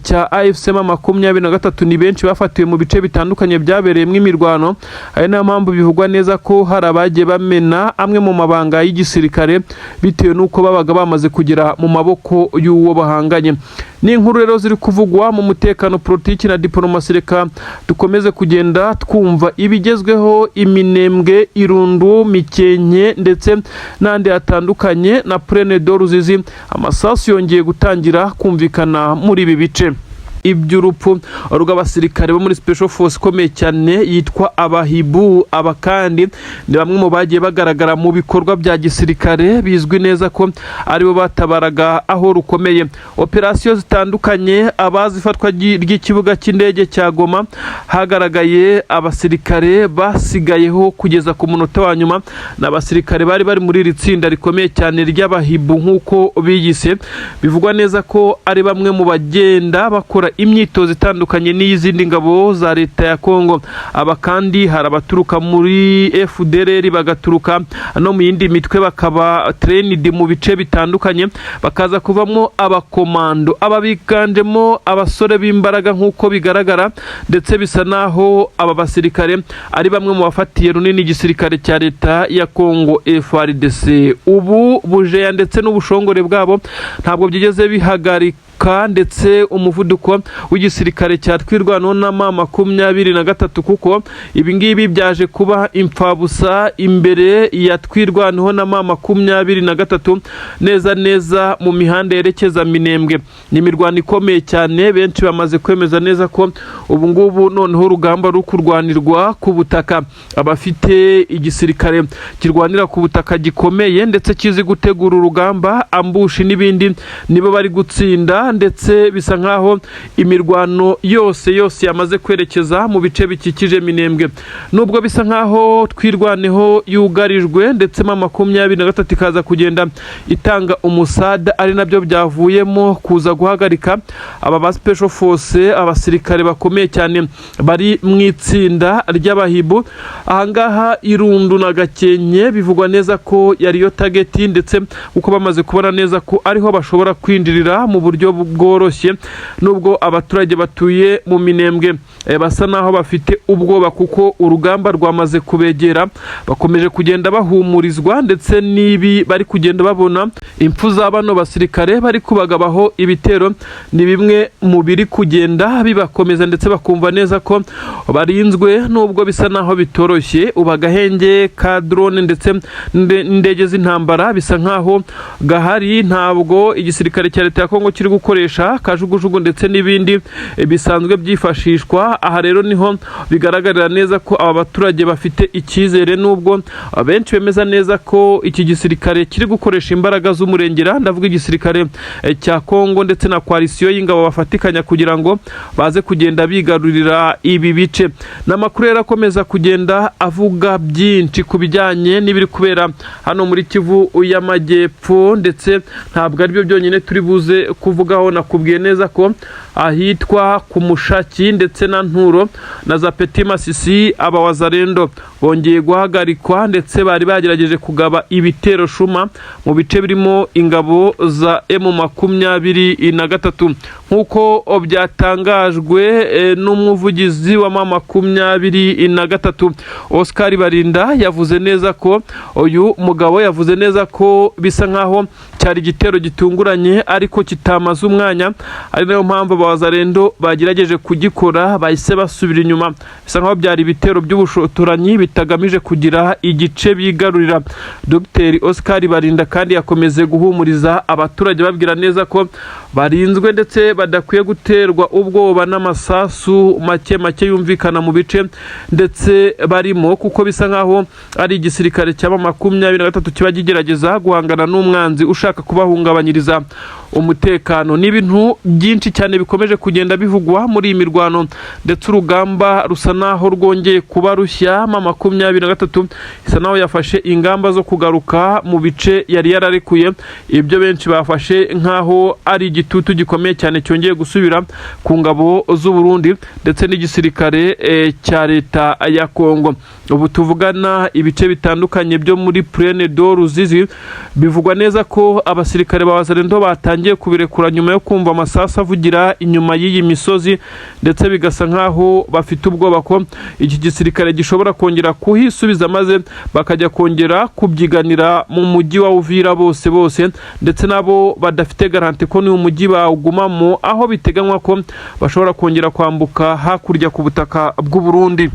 cya AFC M23 ni benshi, bafatiwe mu bice bitandukanye byabereyemo imirwano. Ari nayo mpamvu bivugwa neza ko hari abagiye bamena amwe mu mabanga y'igisirikare, bitewe n'uko babaga bamaze kugera mu maboko y'uwo bahanganye. Ni inkuru rero ziri kuvugwa mu mutekano, politiki na diporomasi. Reka dukomeze kugenda twumva ibigezweho Iminembwe, Irundu, Mikenke ndetse n'andi hatandukanye na Plaine de Ruzizi. Amasasu yongeye gutangira kumvikana muri ibi bice. Iby'urupfu rw'abasirikare bo muri Special Force ikomeye cyane yitwa Abahibu. Aba kandi ni bamwe mu bagiye bagaragara mu bikorwa bya gisirikare, bizwi neza ko aribo batabaraga aho rukomeye, operasiyo zitandukanye. Abazi ifatwa ry'ikibuga cy'indege cya Goma, hagaragaye abasirikare basigayeho kugeza ku munota wa nyuma. Ni abasirikare bari bari muri iri tsinda rikomeye cyane ry'Abahibu nk'uko biyise. Bivugwa neza ko ari bamwe mu bagenda bakora imyitozo itandukanye n'iy'izindi ngabo za leta ya Kongo. Aba kandi hari abaturuka muri FDLR, bagaturuka no mu yindi mitwe, bakaba trained mu bice bitandukanye, bakaza kuvamo abakomando. Aba biganjemo abasore b'imbaraga nk'uko bigaragara, ndetse bisa naho aba basirikare ari bamwe mu bafatiye runini igisirikare cya leta ya Kongo, FARDC. Ubu bujeya ndetse n'ubushongore bwabo ntabwo byigeze bihagarika ndetse umuvuduko w'igisirikare cya Twirwaneho na M23, kuko ibi ngibi byaje kuba imfabusa imbere ya Twirwaneho na M23 neza neza mu mihanda yerekeza Minembwe. Ni imirwano ikomeye cyane. Benshi bamaze kwemeza neza ko ubu ngubu noneho urugamba ruri kurwanirwa ku butaka. Abafite igisirikare kirwanira ku butaka gikomeye ndetse kizi gutegura urugamba, ambush n'ibindi, nibo bari gutsinda. Ndetse bisa nkaho imirwano yose yose yamaze kwerekeza mu bice bikikije Minembwe, nubwo bisa nkaho Twirwaneho yugarijwe, ndetse M23 ikaza kugenda itanga umusada, ari nabyo byavuyemo kuza guhagarika aba ba Special Force, abasirikare bakomeye cyane bari mu itsinda ry'Abahibu. Ahangaha Irundu na Gakenke bivugwa neza ko yariyo target, ndetse uko bamaze kubona neza ko ariho bashobora kwinjirira mu buryo bworoshye, nubwo abaturage batuye mu Minembwe basa naho bafite ubwoba kuko urugamba rwamaze kubegera, bakomeje kugenda bahumurizwa ndetse n'ibi bari kugenda babona, impfu za bano basirikare bari kubagabaho ibitero, ni bimwe mu biri kugenda bibakomeza, ndetse bakumva neza ko barinzwe, nubwo bisa naho bitoroshye. Ubu agahenge ka drone ndetse n'indege z'intambara bisa nkaho gahari. Ntabwo igisirikare cya leta ya Kongo kiri gukoresha kajugujugu ndetse n'ibindi bisanzwe byifashishwa. Aha rero niho bigaragarira neza ko aba baturage bafite icyizere, nubwo abenshi bemeza neza ko iki gisirikare kiri gukoresha imbaraga z'umurengera. Ndavuga igisirikare cya Kongo ndetse na coalition y'ingabo bafatikanya kugira ngo baze kugenda bigarurira ibi bice. Ni amakuru rero akomeza kugenda avuga byinshi ku bijyanye n'ibiri kubera hano muri Kivu y'Amajyepfo, ndetse ntabwo aribyo byonyine turi buze kuvugaho. Nakubwiye neza ko ahitwa ku Mushaki ndetse na Nturo na za Petit Masisi, abawazarendo bongeye guhagarikwa, ndetse bari bagerageje kugaba ibitero shuma mu bice birimo ingabo za M23, nk'uko byatangajwe n'umuvugizi wa M23, Oscar Barinda. Yavuze neza ko uyu mugabo yavuze neza ko bisa nkaho cyari igitero gitunguranye ariko kitamaze umwanya, ari nayo mpamvu abawazarendo bagerageje kugikora bahise basubira inyuma. Bisa nkaho byari ibitero by'ubushotoranyi bitagamije kugira igice bigarurira. Dr Oscar Barinda kandi yakomeze guhumuriza abaturage, babwira neza ko barinzwe ndetse badakwiye guterwa ubwoba n'amasasu make make yumvikana mu bice ndetse barimo, kuko bisa nkaho ari igisirikare cya M23 kiba kigerageza guhangana n'umwanzi ushaka kubahungabanyiriza umutekano. Ni ibintu byinshi cyane bikomeje kugenda bivugwa muri iyi mirwano, ndetse urugamba rusa naho rwongeye kuba rushya. M23 isa naho yafashe ingamba zo kugaruka mu bice yari yararekuye, ibyo benshi bafashe nk'aho ari igitutu gikomeye cyane cyongeye gusubira ku ngabo z'u Burundi ndetse n'igisirikare cya leta ya Kongo. Ubu tuvugana, ibice bitandukanye byo muri Plaine de Ruzizi bivugwa neza ko abasirikare ba Wazalendo batangiye kubirekura nyuma yo kumva amasasu avugira inyuma y'iyi misozi, ndetse bigasa nkaho bafite ubwoba ko iki gisirikare gishobora kongera kuhisubiza, maze bakajya kongera kubyiganira mu mujyi wa Uvira bose bose, ndetse nabo badafite garantie ko n'uyu mujyi bawugumamo, aho biteganywa ko bashobora kongera kwambuka hakurya ku butaka bw'u Burundi.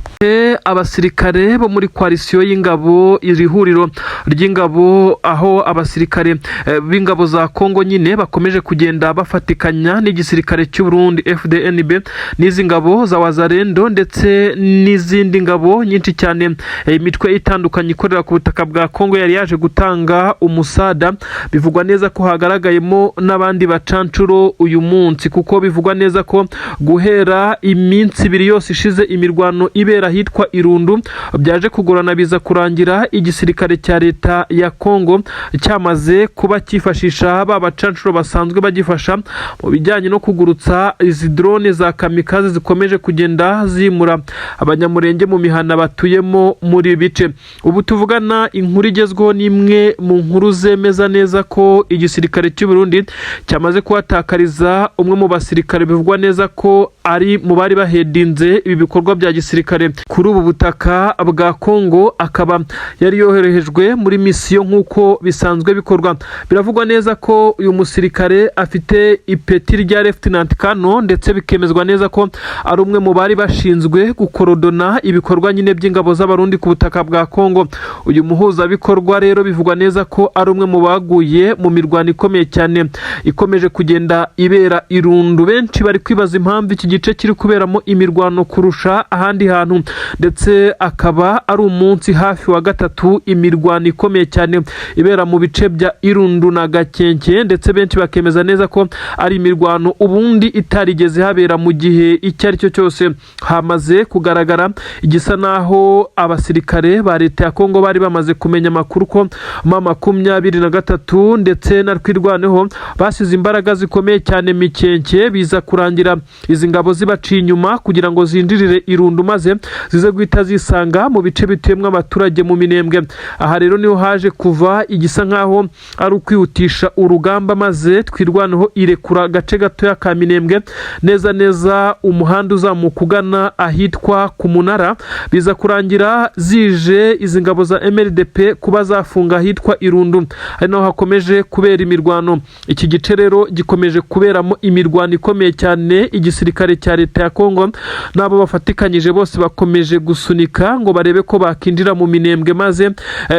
Abasirikare bo muri coalition y'ingabo, iri huriro ry'ingabo, aho abasirikare b'ingabo za Kongo nyine bakomeje bakomeje kugenda bafatikanya n'igisirikare cy'u Burundi FDNB n'izi ngabo za Wazalendo ndetse n'izindi ngabo nyinshi cyane, imitwe itandukanye ikorera ku butaka bwa Kongo yari yaje gutanga umusada. Bivugwa neza ko hagaragayemo n'abandi bacancuro uyu munsi, kuko bivugwa neza ko guhera iminsi 2 yose ishize imirwano ibera ahitwa Irundu byaje kugorana, biza kurangira igisirikare cya leta ya Kongo cyamaze kuba cyifashisha ba bacancuro basanzwe bagifasha mu bijyanye no kugurutsa izi drone za kamikaze zikomeje kugenda zimura Abanyamurenge mu mihana batuyemo muri ibi bice. Ubu tuvugana, inkuru igezweho ni imwe mu nkuru zemeza neza ko igisirikare cy'u Burundi cyamaze kuhatakariza umwe mu basirikare bivugwa neza ko ari mu bari bahedinze ibi bikorwa bya gisirikare kuri ubu butaka bwa Kongo, akaba yari yoherejwe muri misiyo nk'uko bisanzwe bikorwa. Biravugwa neza ko uyu musirikare afite ipeti rya Lieutenant Colonel, ndetse bikemezwa neza ko ari umwe mu bari bashinzwe gukorodona ibikorwa nyine by'ingabo z'Abarundi ku butaka bwa Kongo. Uyu muhuzabikorwa rero bivugwa neza ko ari umwe mu baguye mu mirwano ikomeye cyane ikomeje kugenda ibera Irundu. Benshi bari kwibaza impamvu iki gice kiri kuberamo imirwano kurusha ahandi hantu, ndetse akaba ari umunsi hafi wa gatatu imirwano ikomeye cyane ibera mu bice bya Irundu na Gakenke, ndetse benshi bakemeza neza ko ari imirwano ubundi itarigeze habera mu gihe icyo ari cyo cyose. Hamaze kugaragara igisa naho abasirikare ba leta ya Kongo bari bamaze kumenya amakuru ko M23 ndetse na Twirwaneho basize imbaraga zikomeye cyane Mikenke, biza kurangira izi ngabo zibaciye inyuma kugira ngo zinjirire Irundu, maze zize guhita zisanga mu bice bituyemo abaturage mu Minembwe. Aha rero niho haje kuva igisa nkaho ari ukwihutisha urugamba, maze Twirwaneho irekura agace gatoya ka Minembwe, neza neza umuhanda uzamuka ugana ahitwa ku Munara. Biza kurangira zije izi ngabo za MRDP kuba zafunga ahitwa Irundu, ari naho hakomeje kubera imirwano. Iki gice rero gikomeje kuberamo imirwano ikomeye cyane. Igisirikare cya leta ya Kongo n'abo bafatikanyije bose bakomeje gusunika ngo barebe ko bakinjira mu Minembwe, maze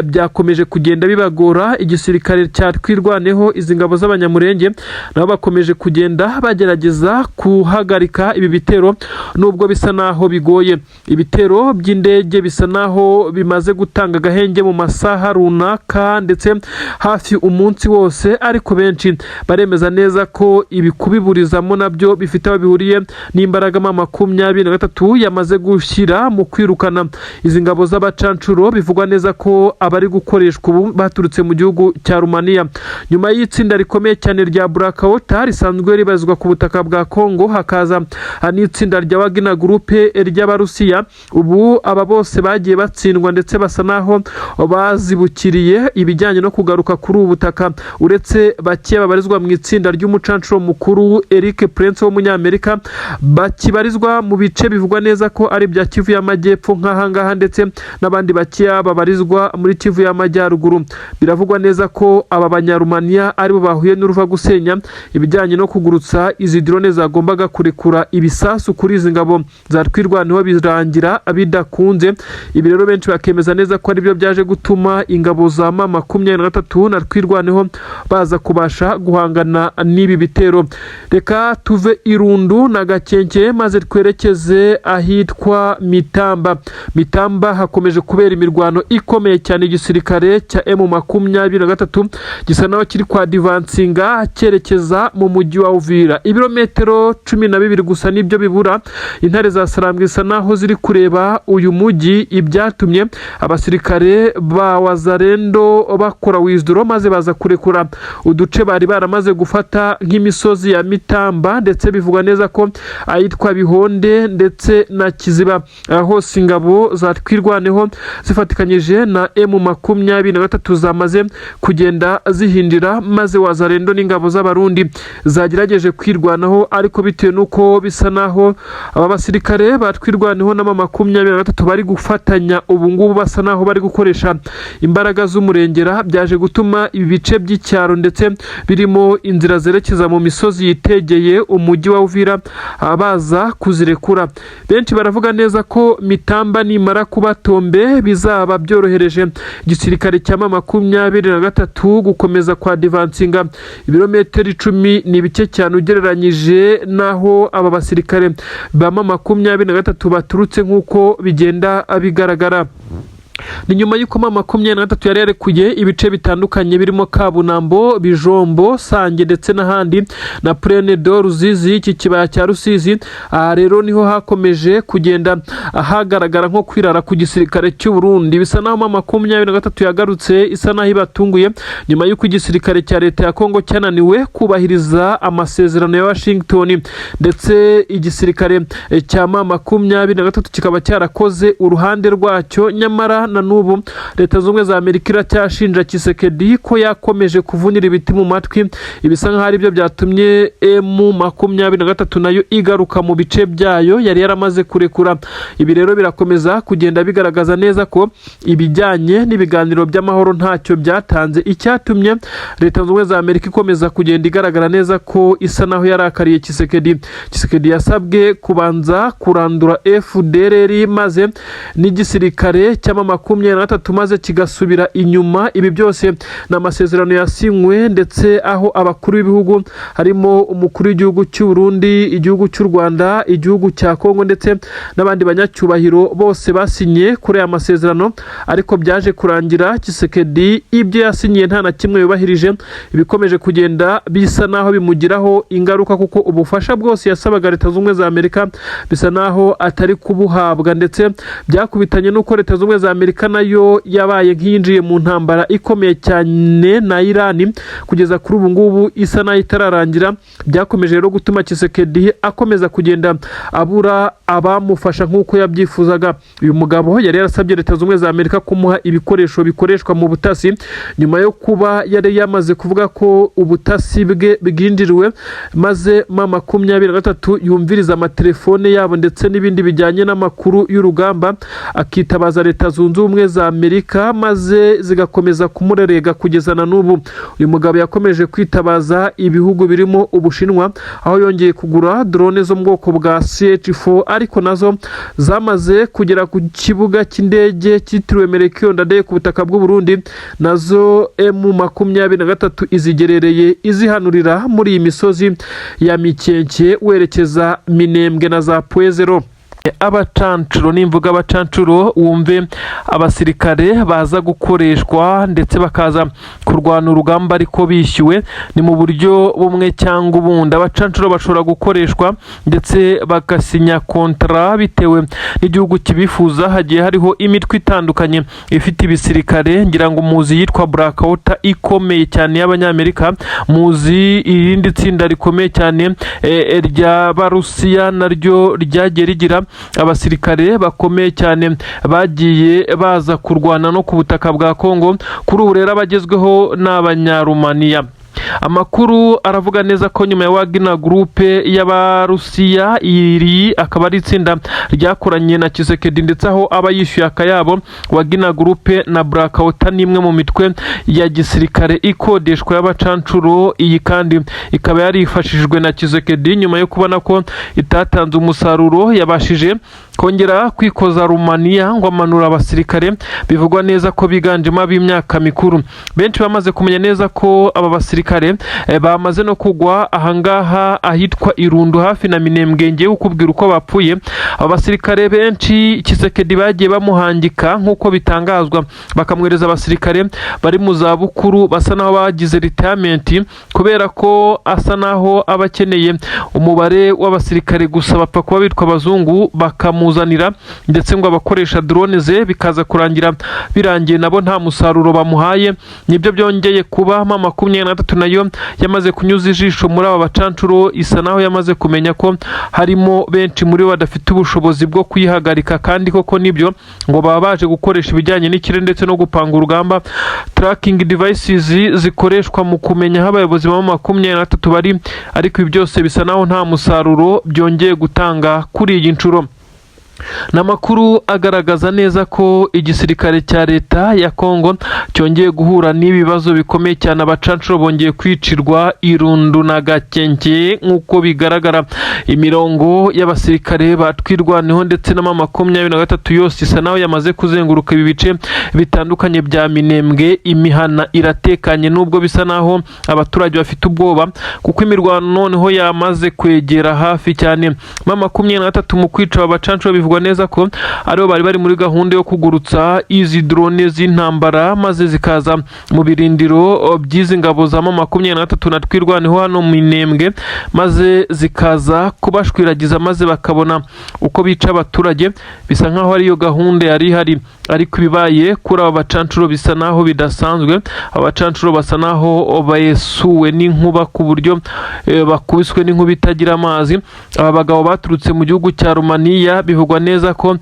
byakomeje kugenda bibagora. Igisirikare cya Twirwaneho, izi ngabo z'Abanyamurenge, nabo bakomeje kugenda bagerageza guhagarika ibi bitero, nubwo bisa naho bigoye. Ibitero by'indege bisa naho bimaze gutanga agahenge mu masaha runaka, ndetse hafi umunsi wose, ariko benshi baremeza neza ko ibi kubiburizamo nabyo bifite aho bihuriye n'imbaraga M23 yamaze gushyira mu kwirukana izi ngabo z'abacancuro. Bivugwa neza ko abari gukoreshwa ubu baturutse mu gihugu cya Rumaniya, nyuma y'itsinda rikomeye cyane rya Blackwater risanzwe ribarizwa ku butaka bwa Kongo, hakaza n'itsinda rya Wagner Group ry'Abarusiya. Ubu aba bose bagiye batsindwa, ndetse basa naho bazibukiriye ibijyanye no kugaruka kuri ubu butaka, uretse bake babarizwa mu itsinda ry'umucancuro mukuru Eric Prince w'Umunyamerika bakibarizwa mu bice bivugwa neza ko ari ibya Kivu y'Amajyepfo nk'ahangaha, ndetse n'abandi bakeya babarizwa muri Kivu y'Amajyaruguru. Biravugwa neza ko aba Banyarumaniya aribo bahuye n'uruva gusenya ibijyanye no kugurutsa izi drone zagombaga kurekura ibisasu kuri izi ngabo za Twirwaneho, birangira bidakunze. Ibi rero benshi bakemeza neza ko aribyo byaje gutuma ingabo za M23 na Twirwaneho baza kubasha guhangana n'ibi bitero. Reka tuve Irundu na Gakenke maze twerekeze ahitwa Mitamba. Mitamba hakomeje kubera imirwano ikomeye cyane. Igisirikare cya M23 gisa naho kiri kwa advancinga cyerekeza mu mujyi wa Uvira. Ibirometero 12 gusa nibyo bibura. Intare za Sarambwe isa naho ziri kureba uyu mujyi, ibyatumye abasirikare ba Wazalendo bakora withdraw, maze baza kurekura uduce bari baramaze gufata nk'imisozi ya Mitamba, ndetse bivugwa neza ko ahitwa Bihonde ndetse na Kiziba hose ingabo za Twirwaneho zifatikanyije na M23 zamaze kugenda zihindira, maze Wazalendo n'ingabo z'Abarundi zagerageje kwirwanaho, ariko bitewe n'uko bisa naho aba basirikare ba Twirwaneho na M23 bari gufatanya ubu ngubu, basa naho bari gukoresha imbaraga z'umurengera, byaje gutuma ibi bice by'icyaro ndetse birimo inzira zerekeza mu misozi yitegeye umujyi wa Uvira baza kuzirekura. Benshi baravuga neza ko Mitamba nimara kuba tombe bizaba byorohereje igisirikare cya M23 gukomeza kwa advancinga Ibirometero 10 ni bike cyane ugereranyije n'aho aba basirikare ba M23 baturutse, nk'uko bigenda bigaragara. Ni nyuma y'uko M23 yari yarekuye ibice bitandukanye birimo Kabunambo, Bijombo, Sange ndetse n'ahandi na Plaine de Ruzizi, iki kibaya cya Rusizi. Aha rero niho hakomeje kugenda hagaragara nko kwirara ku gisirikare cy'u Burundi. Bisa naho M23 yagarutse isa naho ibatunguye, nyuma y'uko igisirikare cya leta ya Kongo cyananiwe kubahiriza amasezerano ya Washington, ndetse igisirikare cya M23 kikaba cyarakoze uruhande rwacyo. Nyamara na n'ubu Leta Zunze Ubumwe za Amerika iracyashinja Tshisekedi ko yakomeje kuvunira ibiti mu matwi, ibisa nk'aho aribyo byatumye M23 nayo igaruka mu bice byayo yari yaramaze kurekura. Ibi rero birakomeza kugenda bigaragaza neza ko ibijyanye n'ibiganiro by'amahoro ntacyo byatanze. Icyatumye Leta Zunze Ubumwe za Amerika ikomeza kugenda igaragara neza ko isa naho yarakariye Tshisekedi: Tshisekedi yasabwe kubanza kurandura FDLR maze n'igisirikare cya M23 maze kigasubira inyuma. Ibi byose ni amasezerano yasinywe, ndetse aho abakuru b'ibihugu harimo umukuru w'igihugu cy'u Burundi, igihugu cy'u Rwanda, igihugu cya Kongo ndetse n'abandi banyacyubahiro bose basinye kuri aya masezerano. Ariko byaje kurangira Tshisekedi ibyo yasinyiye nta na kimwe yubahirije, ibikomeje kugenda bisa naho bimugiraho ingaruka, kuko ubufasha bwose yasabaga Leta Zunze Ubumwe za Amerika bisa naho atari kubuhabwa. Ndetse byakubitanye n'uko Leta Zunze Ubumwe za Amerika nayo yabaye nk'iyinjiye mu ntambara ikomeye cyane na Irani, kugeza kuri ubu ngubu isa naho itararangira. Byakomeje rero gutuma Tshisekedi akomeza kugenda abura abamufasha nk'uko yabyifuzaga. Uyu mugabo yari yarasabye Leta Zunze Ubumwe za Amerika kumuha ibikoresho bikoreshwa mu butasi, nyuma yo kuba yari yamaze kuvuga ko ubutasi bwe bwinjiriwe, maze M23 yumviriza amatelefone yabo ndetse n'ibindi bijyanye n'amakuru y'urugamba, akitabaza Leta Zunze Ubumwe za Amerika, maze zigakomeza kumurerega kugeza na n'ubu. Uyu mugabo yakomeje kwitabaza ibihugu birimo Ubushinwa, aho yongeye kugura drone zo mu bwoko bwa CH4, ariko nazo zamaze kugera ku kibuga cy'indege cyitiriwe Melchior Ndadaye ku butaka bw'u Burundi, nazo M23 izigerereye izihanurira muri iyi misozi ya Mikenke werekeza Minembwe na za Pwezero. Abacancuro, nimvuga abacancuro wumve abasirikare baza gukoreshwa ndetse bakaza kurwana urugamba ariko bishyuwe, ni mu buryo bumwe cyangwa ubundi. Abacancuro bashobora gukoreshwa ndetse bagasinya kontara bitewe n'igihugu kibifuza. Hagiye hariho imitwe itandukanye ifite ibisirikare. Ngira ngo muzi yitwa Blackwater ikomeye cyane y'Abanyamerika, muzi irindi tsinda rikomeye cyane ry'Abarusiya naryo ryagiye rigira abasirikare bakomeye cyane bagiye baza kurwana no ku butaka bwa Kongo. Kuri ubu rero abagezweho ni Abanyarumaniya. Amakuru aravuga neza ko nyuma ya Wagner Group y'Abarusiya, iri akaba ari itsinda ryakoranye na Tshisekedi ndetse aho aba yishyuye akayabo. Wagner Group na Blackwater ni imwe mu mitwe ya gisirikare ikodeshwa y'abacancuro. Iyi kandi ikaba yarifashishijwe na Tshisekedi. Nyuma yo kubona ko itatanze umusaruro, yabashije kongera kwikoza Rumaniya ngo amanura abasirikare bivugwa neza ko biganjemo ab'imyaka mikuru. Benshi bamaze kumenya neza ko aba basirikare bamaze no kugwa ahangaha ahitwa Irundu hafi na Minembwe. Ngiye kukubwira uko bapfuye. Aba basirikare benshi Tshisekedi bagiye bamuhangika, nk'uko bitangazwa, bakamwereza abasirikare bari mu zabukuru basa naho bagize retirement, kubera ko asa naho aba akeneye umubare w'abasirikare gusa bapfa kuba bitwa abazungu, bakamuzanira ndetse ngo abakoresha drone ze, bikaza kurangira birangiye nabo nta musaruro bamuhaye. Nibyo byongeye kuba. M23 nayo yamaze kunyuza ijisho muri aba bacancuro, isa naho yamaze kumenya ko harimo benshi muri bo badafite ubushobozi bwo kuyihagarika. Kandi koko nibyo, ngo baba baje gukoresha ibijyanye n'ikirere ndetse no gupanga urugamba, tracking devices zikoreshwa mu kumenya aho abayobozi ba M23 bari. Ariko ibi byose bisa naho nta musaruro byongeye gutanga kuri iyi nshuro. Ni amakuru agaragaza neza ko igisirikare cya leta ya Kongo cyongeye guhura n'ibibazo bikomeye cyane. Abacancuro bongeye kwicirwa irundu na Gakenke. Nk'uko bigaragara, imirongo y'abasirikare batwirwaneho ndetse na M23 yose isa naho yamaze kuzenguruka ibi bice bitandukanye bya Minembwe. Imihana iratekanye, nubwo bisa naho abaturage bafite ubwoba, kuko imirwano noneho yamaze kwegera hafi cyane. M23 mu kwica aba bacancuro, bivugwa neza ko aribo bari bari muri gahunda yo kugurutsa izi drone z'intambara, maze zikaza mu birindiro by'izi ngabo za M23 na Twirwaneho hano mu Minembwe, maze zikaza kubashwiragiza, maze bakabona uko bica abaturage. Bisa nkaho ariyo gahunda yari ihari, ariko ibibaye kuri aba bacancuro bisa naho bidasanzwe. Abacancuro basa naho besuwe n'inkuba, ku buryo bakubiswe n'inkuba itagira amazi. Aba bagabo baturutse mu gihugu cya Rumaniya. Bivugwa neza ko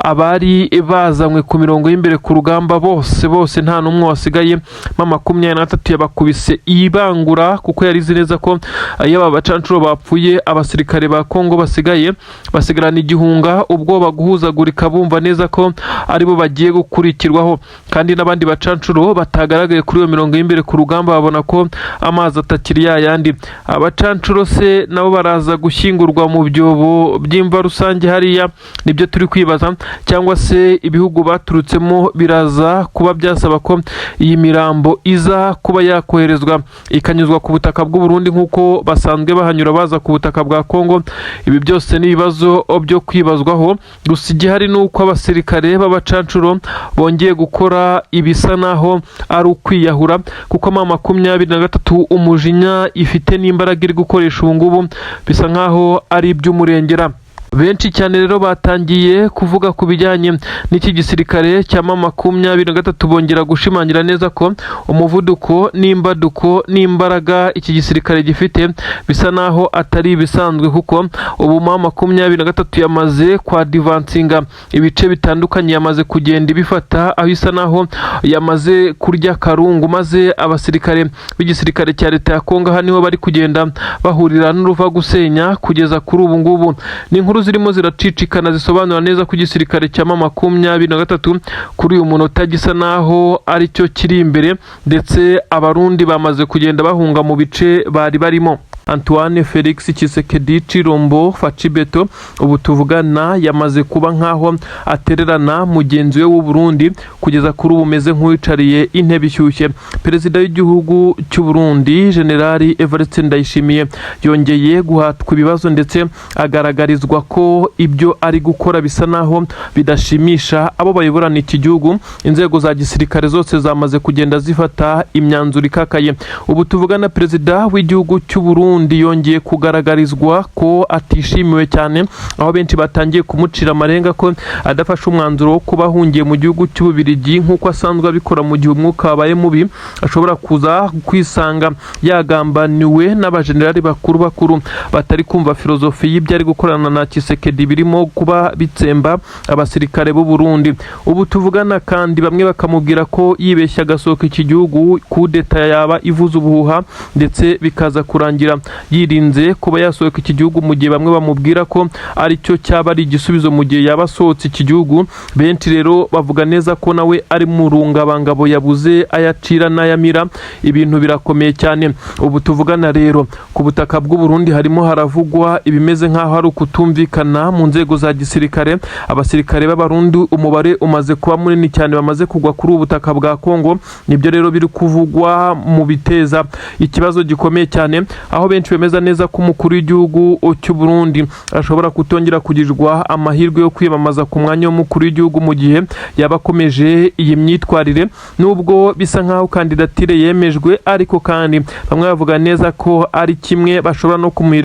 abari bazanywe ku mirongo y'imbere ku rugamba bose bose nta n'umwe wasigaye. M23 yabakubise ibangura, kuko yari izi neza ko iyo aba bacancuro bapfuye, abasirikare ba Kongo basigaye basigarana igihunga, ubwoba, guhuzagurika, bumva neza ko aribo bagiye gukurikirwaho. Kandi n'abandi bacancuro batagaragaye kuri iyo mirongo y'imbere ku rugamba babona ko amazi atakiri yayandi. Abacancuro se nabo baraza gushyingurwa mu byobo by'imva rusange hariya? Nibyo turi kwibaza. Cyangwa se ibihugu baturutsemo biraza kuba byasaba ko iyi mirambo iza kuba yakoherezwa, ikanyuzwa ku butaka bw'u Burundi, nk'uko basanzwe bahanyura baza ku butaka bwa Kongo? Ibi byose ni ibibazo byo kwibazwaho. Gusa igihari ni uko abasirikare b'abacancuro bongeye gukora ibisa naho ari ukwiyahura, kuko M23 umujinya ifite n'imbaraga iri gukoresha ubu ngubu bisa nkaho ari iby'umurengera. Benshi cyane rero batangiye kuvuga ku bijyanye n'iki gisirikare cya M23, bongera gushimangira neza ko umuvuduko n'imbaduko n'imbaraga iki gisirikare gifite bisa naho atari ibisanzwe, kuko ubu M23 yamaze kwadvancinga ibice bitandukanye, yamaze kugenda ibifata, aho isa naho yamaze kurya karungu, maze abasirikare b'igisirikare cya leta ya Kongo aha niho bari kugenda bahurira n'uruva gusenya kugeza kuri ubu ngubu. Ni inkuru zirimo ziracicikana zisobanura neza ko igisirikare cya M23 kuri uyu munota gisa naho aricyo kiri imbere, ndetse Abarundi bamaze kugenda bahunga mu bice bari barimo. Antoine Felix Tshisekedi Tshilombo Fatshi Béton ubu tuvugana yamaze kuba nkaho atererana mugenzi we w'u Burundi, kugeza kuri ubu umeze nk'uwicariye intebe ishyushye. Perezida w'igihugu cy'u Burundi, Generali Evariste Ndayishimiye, yongeye guhatwa ibibazo, ndetse agaragarizwa ko ibyo ari gukora bisa naho bidashimisha abo bayoborana iki gihugu. Inzego za gisirikare zose zamaze kugenda zifata imyanzuro ikakaye. Ubu tuvugana, perezida w'igihugu cy'u Burundi yongeye kugaragarizwa ko atishimiwe cyane, aho benshi batangiye kumucira amarenga ko adafashe umwanzuro wo kuba ahungiye mu gihugu cy'Ububirigi nk'uko asanzwe abikora mu gihe umwuka wabaye mubi, ashobora kuza kwisanga yagambaniwe n'abajenerali bakuru bakuru batari kumva filozofi y'ibyo ari gukorana na Tshisekedi, birimo kuba bitsemba abasirikare b'u Burundi. Ubu tuvugana kandi bamwe bakamubwira ko yibeshya agasohoka iki gihugu, kudeta yaba ivuza ubuhuha, ndetse bikaza kurangira yirinze kuba yasohoka iki gihugu, mu gihe bamwe bamubwira ko aricyo cyaba ari igisubizo mu gihe yaba asohotse iki gihugu. Benshi rero bavuga neza ko nawe ari mu rungabangabo, yabuze ayacira n'ayamira. Ibintu birakomeye cyane. Ubu tuvugana rero, ku butaka bw'u Burundi harimo haravugwa ibimeze nk'aho ari ukutumvikana mu nzego za gisirikare. Abasirikare b'Abarundi umubare umaze kuba munini cyane bamaze kugwa kuri ubu butaka bwa Kongo. Nibyo rero biri kuvugwa mu biteza ikibazo gikomeye cyane, aho benshi bemeza neza ko umukuru w'igihugu cy'u Burundi ashobora kutongera kugirirwa amahirwe yo kwiyamamaza ku mwanya w'umukuru w'igihugu mu gihe yaba akomeje iyi myitwarire. Nubwo bisa nk'aho kandidatire yemejwe, ariko kandi bamwe bavuga neza ko ari kimwe bashobora no kumuha.